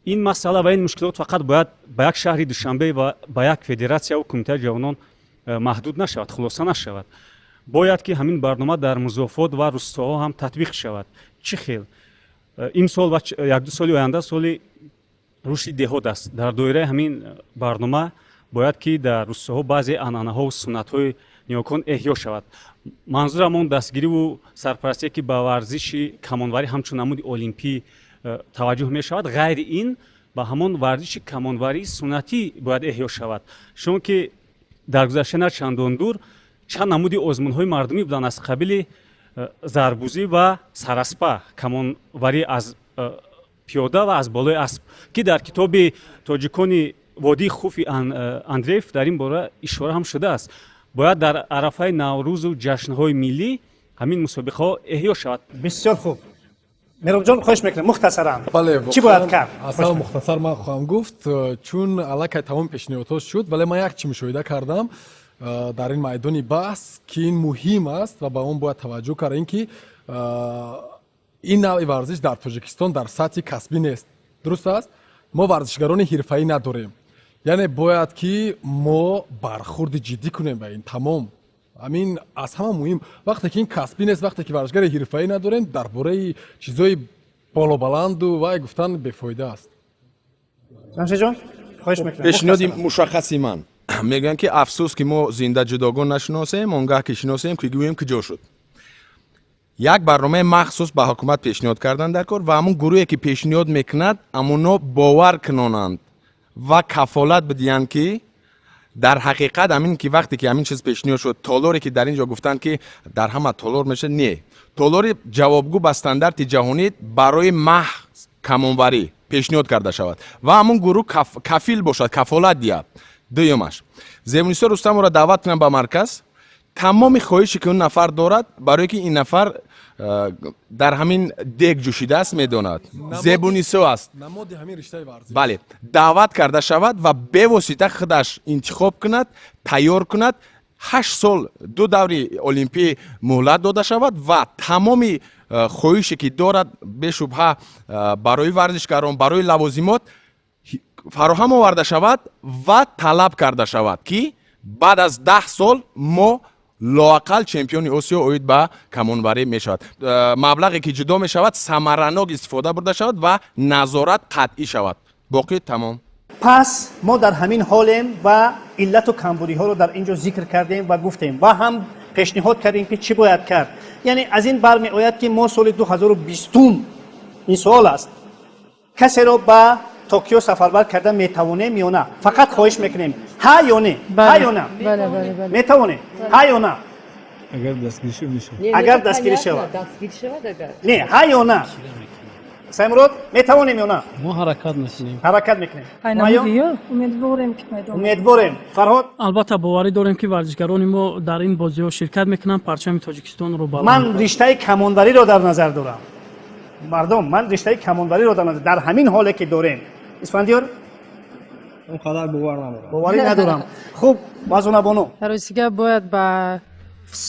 ин масъала ва ин мушкилот фақат бояд ба як шаҳри Душанбе ва ба як федератсияву кумитаи ҷавонон маҳдуд нашавад, хулоса нашавад. Бояд ки ҳамин барнома дар музофот ва рустоҳо ҳам татбиқ шавад. Чӣ хел? Имсол ва якду соли оянда соли рушди деҳот аст. Дар доираи ҳамин барнома бояд ки дар рустоҳо баъзе анъанаҳову суннатҳои ниёкон эҳё шавад. Манзурам он дастгириву сарпарастие ки ба варзиши камонварӣ ҳамчун намуди олимпӣ таваҷҷӯҳ мешавад, ғайри ин ба ҳамон варзиши камонварии суннатӣ бояд эҳё шавад. Чунки дар гузашта на чандон дур чанд намуди озмунҳои мардумӣ буданд аз қабили зарбузӣ ва сараспа, камонварӣ аз пиёда ва аз болои асп, ки дар китоби тоҷикони водии Хуфи Андреев дар ин бора ишора ҳам шудааст. Бояд дар арафаи Наврӯзу ҷашнҳои миллӣ ҳамин мусобиқаҳо эҳё шавад. Бисёр хуб. Меҳробҷон, хоҳиш мекунам, мухтасаран. Бале, чӣ бояд кард? Аслан мухтасар ман хоҳам гуфт, чун аллакай тамоми пешниҳодҳо шуд, вале ман як чӣ мушоҳида кардам дар ин майдони баҳс, ки ин муҳим аст ва ба он бояд таваҷҷӯҳ кард, ин ки ин навъи варзиш дар Тоҷикистон дар сатҳи касбӣ нест. Дуруст аст? Мо варзишгарони ҳирфаӣ надорем. Яъне бояд ки мо бархурди ҷиддӣ кунем ба ин тамом. Ҳамин аз ҳама муҳим, вақте ки ин касбӣ нест, вақте ки варзишгари ҳирфаӣ надорем, дар бораи чизҳои болобаланду вай гуфтан бефоида аст. Ҷамшедҷон, хоҳиш мекунам. Пешниҳоди мушаххаси ман. Мегӯянд ки афсӯс ки мо зинда ҷудогон нашиносем, он гаҳ ки шиносем, ки гӯем куҷо шуд. Як барномаи махсус ба ҳукумат пешниҳод кардан дар кор ва ҳамун гурӯҳе ки пешниҳод мекунад, ҳамуно бовар кунонанд ва кафолат бидиҳанд, ки дар ҳақиқат ҳамин ки вақте ки ҳамин чиз пешниҳод шуд, толоре ки дар ин ҷо гуфтанд ки дар ҳама толор мешавад, не, толори ҷавобгӯ ба стандарти ҷаҳонӣ барои маҳз камонварӣ пешниҳод карда шавад ва ҳамун гурӯҳ кафил бошад, кафолат диҳад. Дуюмаш, Зебунисо Рустамовро даъват кунам ба марказ, тамоми хоҳише ки он нафар дорад, барое ки ин нафар дар ҳамин дег ҷӯшидааст, медонад, Зебунисо аст, бале, даъват карда шавад ва бевосита худаш интихоб кунад, тайёр кунад. 8 сол 2 даври олимпӣ муҳлат дода шавад ва тамоми хоҳише ки дорад, бешубҳа, барои варзишгарон, барои лавозимот фароҳам оварда шавад ва талаб карда шавад, ки баъд аз 10 сол мо Лоақал чемпиони Осиё оид ба камонварӣ мешавад. Маблағе ки ҷудо мешавад, самаранок истифода бурда шавад ва назорат қатъӣ шавад. Боқӣ тамом. Пас мо дар ҳамин ҳолем ва иллату камбудиҳоро дар ин ҷо зикр кардем ва гуфтем ва ҳам пешниҳод кардем, ки чӣ бояд кард. Яъне аз ин бармеояд, ки мо соли 2020, ин суол аст, касеро ба Токио сафарбар карда метавонем ё на? Фақат хоҳиш мекунем, ҳа ё не, ҳа ё на. Метавонем, ҳа ё на? Агар дастгирӣ мешавад. Агар дастгирӣ шавад, не, ҳа ё на? Саймурод, метавонем ё на? Мо ҳаракат мекунем. Ҳаракат мекунем. Умедворем, ки пайдо. Умедворем. Фарҳод? Албатта, боварӣ дорем, ки варзишгарони мо дар ин бозиҳо ширкат мекунанд, парчами Тоҷикистонро баланд. Ман риштаи камонвариро дар назар дорам, мардум, ман риштаи камонвариро дар назар, дар ҳамин ҳоле ки дорем. Исфандиёр? Он қадар бовар надорам. Боварӣ надорам. Хуб, Мазунабону? Ростига, бояд ба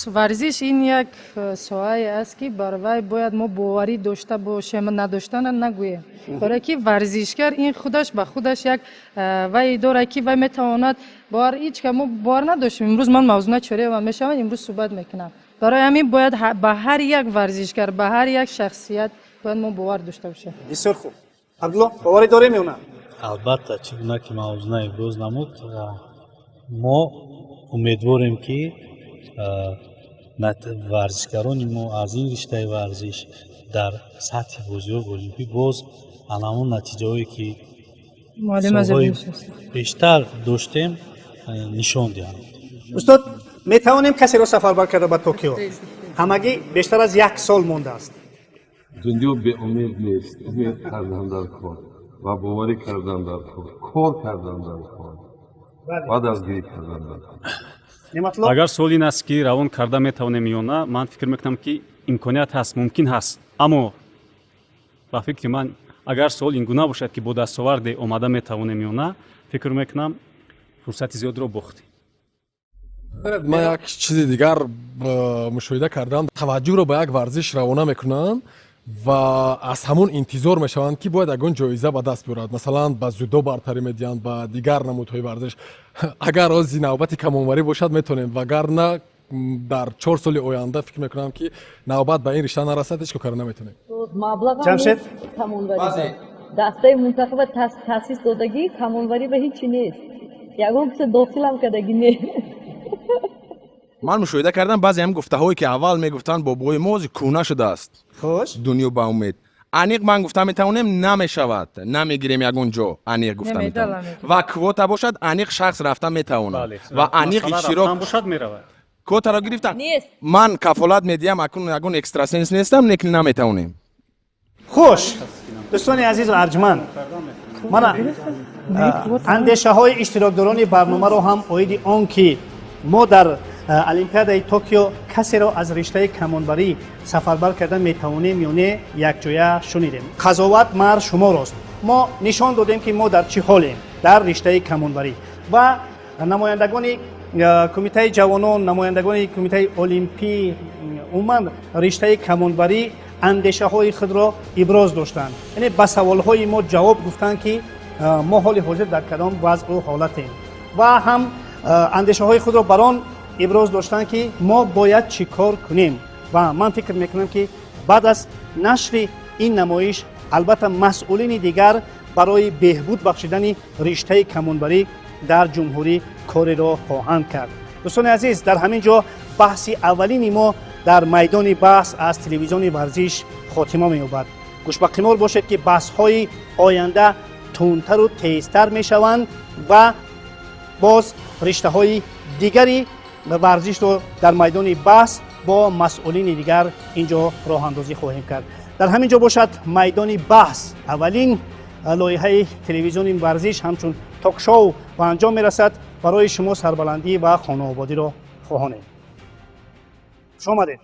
варзиш, ин як соҳае аст, ки бар вай бояд мо боварӣ дошта бошем, надоштана нагӯем, барое ки варзишгар ин худаш ба худаш як вай дорад, ки вай метавонад бовар. Ҳеҷ ка мо бовар надоштем, имрӯз ман Мавзуна Чореева мешавам, имрӯз суҳбат мекунам. Барои ҳамин бояд ба ҳар як варзишгар, ба ҳар як шахсият бояд мо бовар дошта бошем. Бисёр хуб. Абдулло, боварӣ дорем ё на? Албатта, чӣ гуна ки Мавзуна иброз намуд, мо умедворем, ки варзишгарони мо аз ин риштаи варзиш дар сатҳи бозиҳои олимпӣ боз ҳамон натиҷаҳое, ки солҳои бештар доштем, нишон диҳанд. Устод, метавонем касеро сафарбар карда ба Токио? Ҳамагӣ бештар аз як сол мондааст. Дунё беумед нест. Умед кардан дар кор ва боварӣ кардан дар кор, кор кардан дар кор ва дастгирӣ кардан дар кор. Агар суол ин аст, ки равон карда метавонем ё на, ман фикр мекунам, ки имконият ҳаст, мумкин ҳаст, аммо ба фикри ман, агар суол ин гуна бошад, ки бо дастоварде омада метавонем ё на, фикр мекунам, фурсати зиёдро бохтем. Ман як чизи дигар мушоҳида кардам. Таваҷҷӯҳро ба як варзиш равона мекунанд ва аз ҳамон интизор мешаванд, ки бояд ягон ҷоиза ба даст биёрад. Масалан, ба дзюдо бартарӣ медиҳанд, ба дигар намудҳои варзиш. Агар ози навбати камонварӣ бошад, метавонем, вагарна дар 4 соли оянда фикр мекунам, ки навбат ба ин ришта нарасад, ҳеҷ кор карда наметавонем. Ҷамшед? Дастаи мунтахаба таъсис додагӣ, камонварӣ ба ҳечи нест, ягон киса дохилам кардагӣ не. Ман мушоҳида кардам, баъзе ҳам гуфтаҳое, ки аввал мегуфтанд бобои мо, ҳозир кӯҳна шудааст. Хуш. Дунё ба умед. Аниқ ман гуфта метавонем, намешавад, намегирем ягон ҷо, аниқ гуфта метавонем. Ва квота бошад, аниқ шахс рафта метавонад ва аниқ иштирок бошад, меравад. Квотаро гирифтан, ман кафолат медиҳам. Акун ягон экстрасенс нестам, лекин наметавонем. Хуш, дӯстони азизу арҷманд, мана андешаҳои иштирокдорони барномаро ҳам оиди он ки мо дар Олимпиадаи Токио касеро аз риштаи камонварӣ сафарбар карда метавонем ё не, якҷоя шунидем. Қазоват мар шуморост. Мо нишон додем, ки мо дар чӣ ҳолем дар риштаи камонварӣ, ва намояндагони кумитаи ҷавонон, намояндагони кумитаи олимпӣ, умуман риштаи камонварӣ андешаҳои худро иброз доштанд, яъне ба саволҳои мо ҷавоб гуфтанд, ки мо ҳоли ҳозир дар кадом вазъу ҳолатем, ва ҳам андешаҳои худро бар он иброз доштанд, ки мо бояд чӣ кор кунем. Ва ман фикр мекунам, ки баъд аз нашри ин намоиш, албатта, масъулини дигар барои беҳбуд бахшидани риштаи камонварӣ дар ҷумҳурӣ кореро хоҳанд кард. Дӯстони азиз, дар ҳамин ҷо баҳси аввалини мо дар майдони баҳс аз телевизиони варзиш хотима меёбад. Гӯшбақимор бошед, ки баҳсҳои оянда тундтару тезтар мешаванд ва боз риштаҳои дигари варзишро дар майдони баҳс бо масъулини дигар ин ҷо роҳандозӣ хоҳем кард. Дар ҳамин ҷо бошад майдони баҳс, аввалин лоиҳаи телевизиони варзиш ҳамчун ток-шоу ба анҷом мерасад. Барои шумо сарбаландӣ ва хонаободиро хоҳонем. Хуш омадед.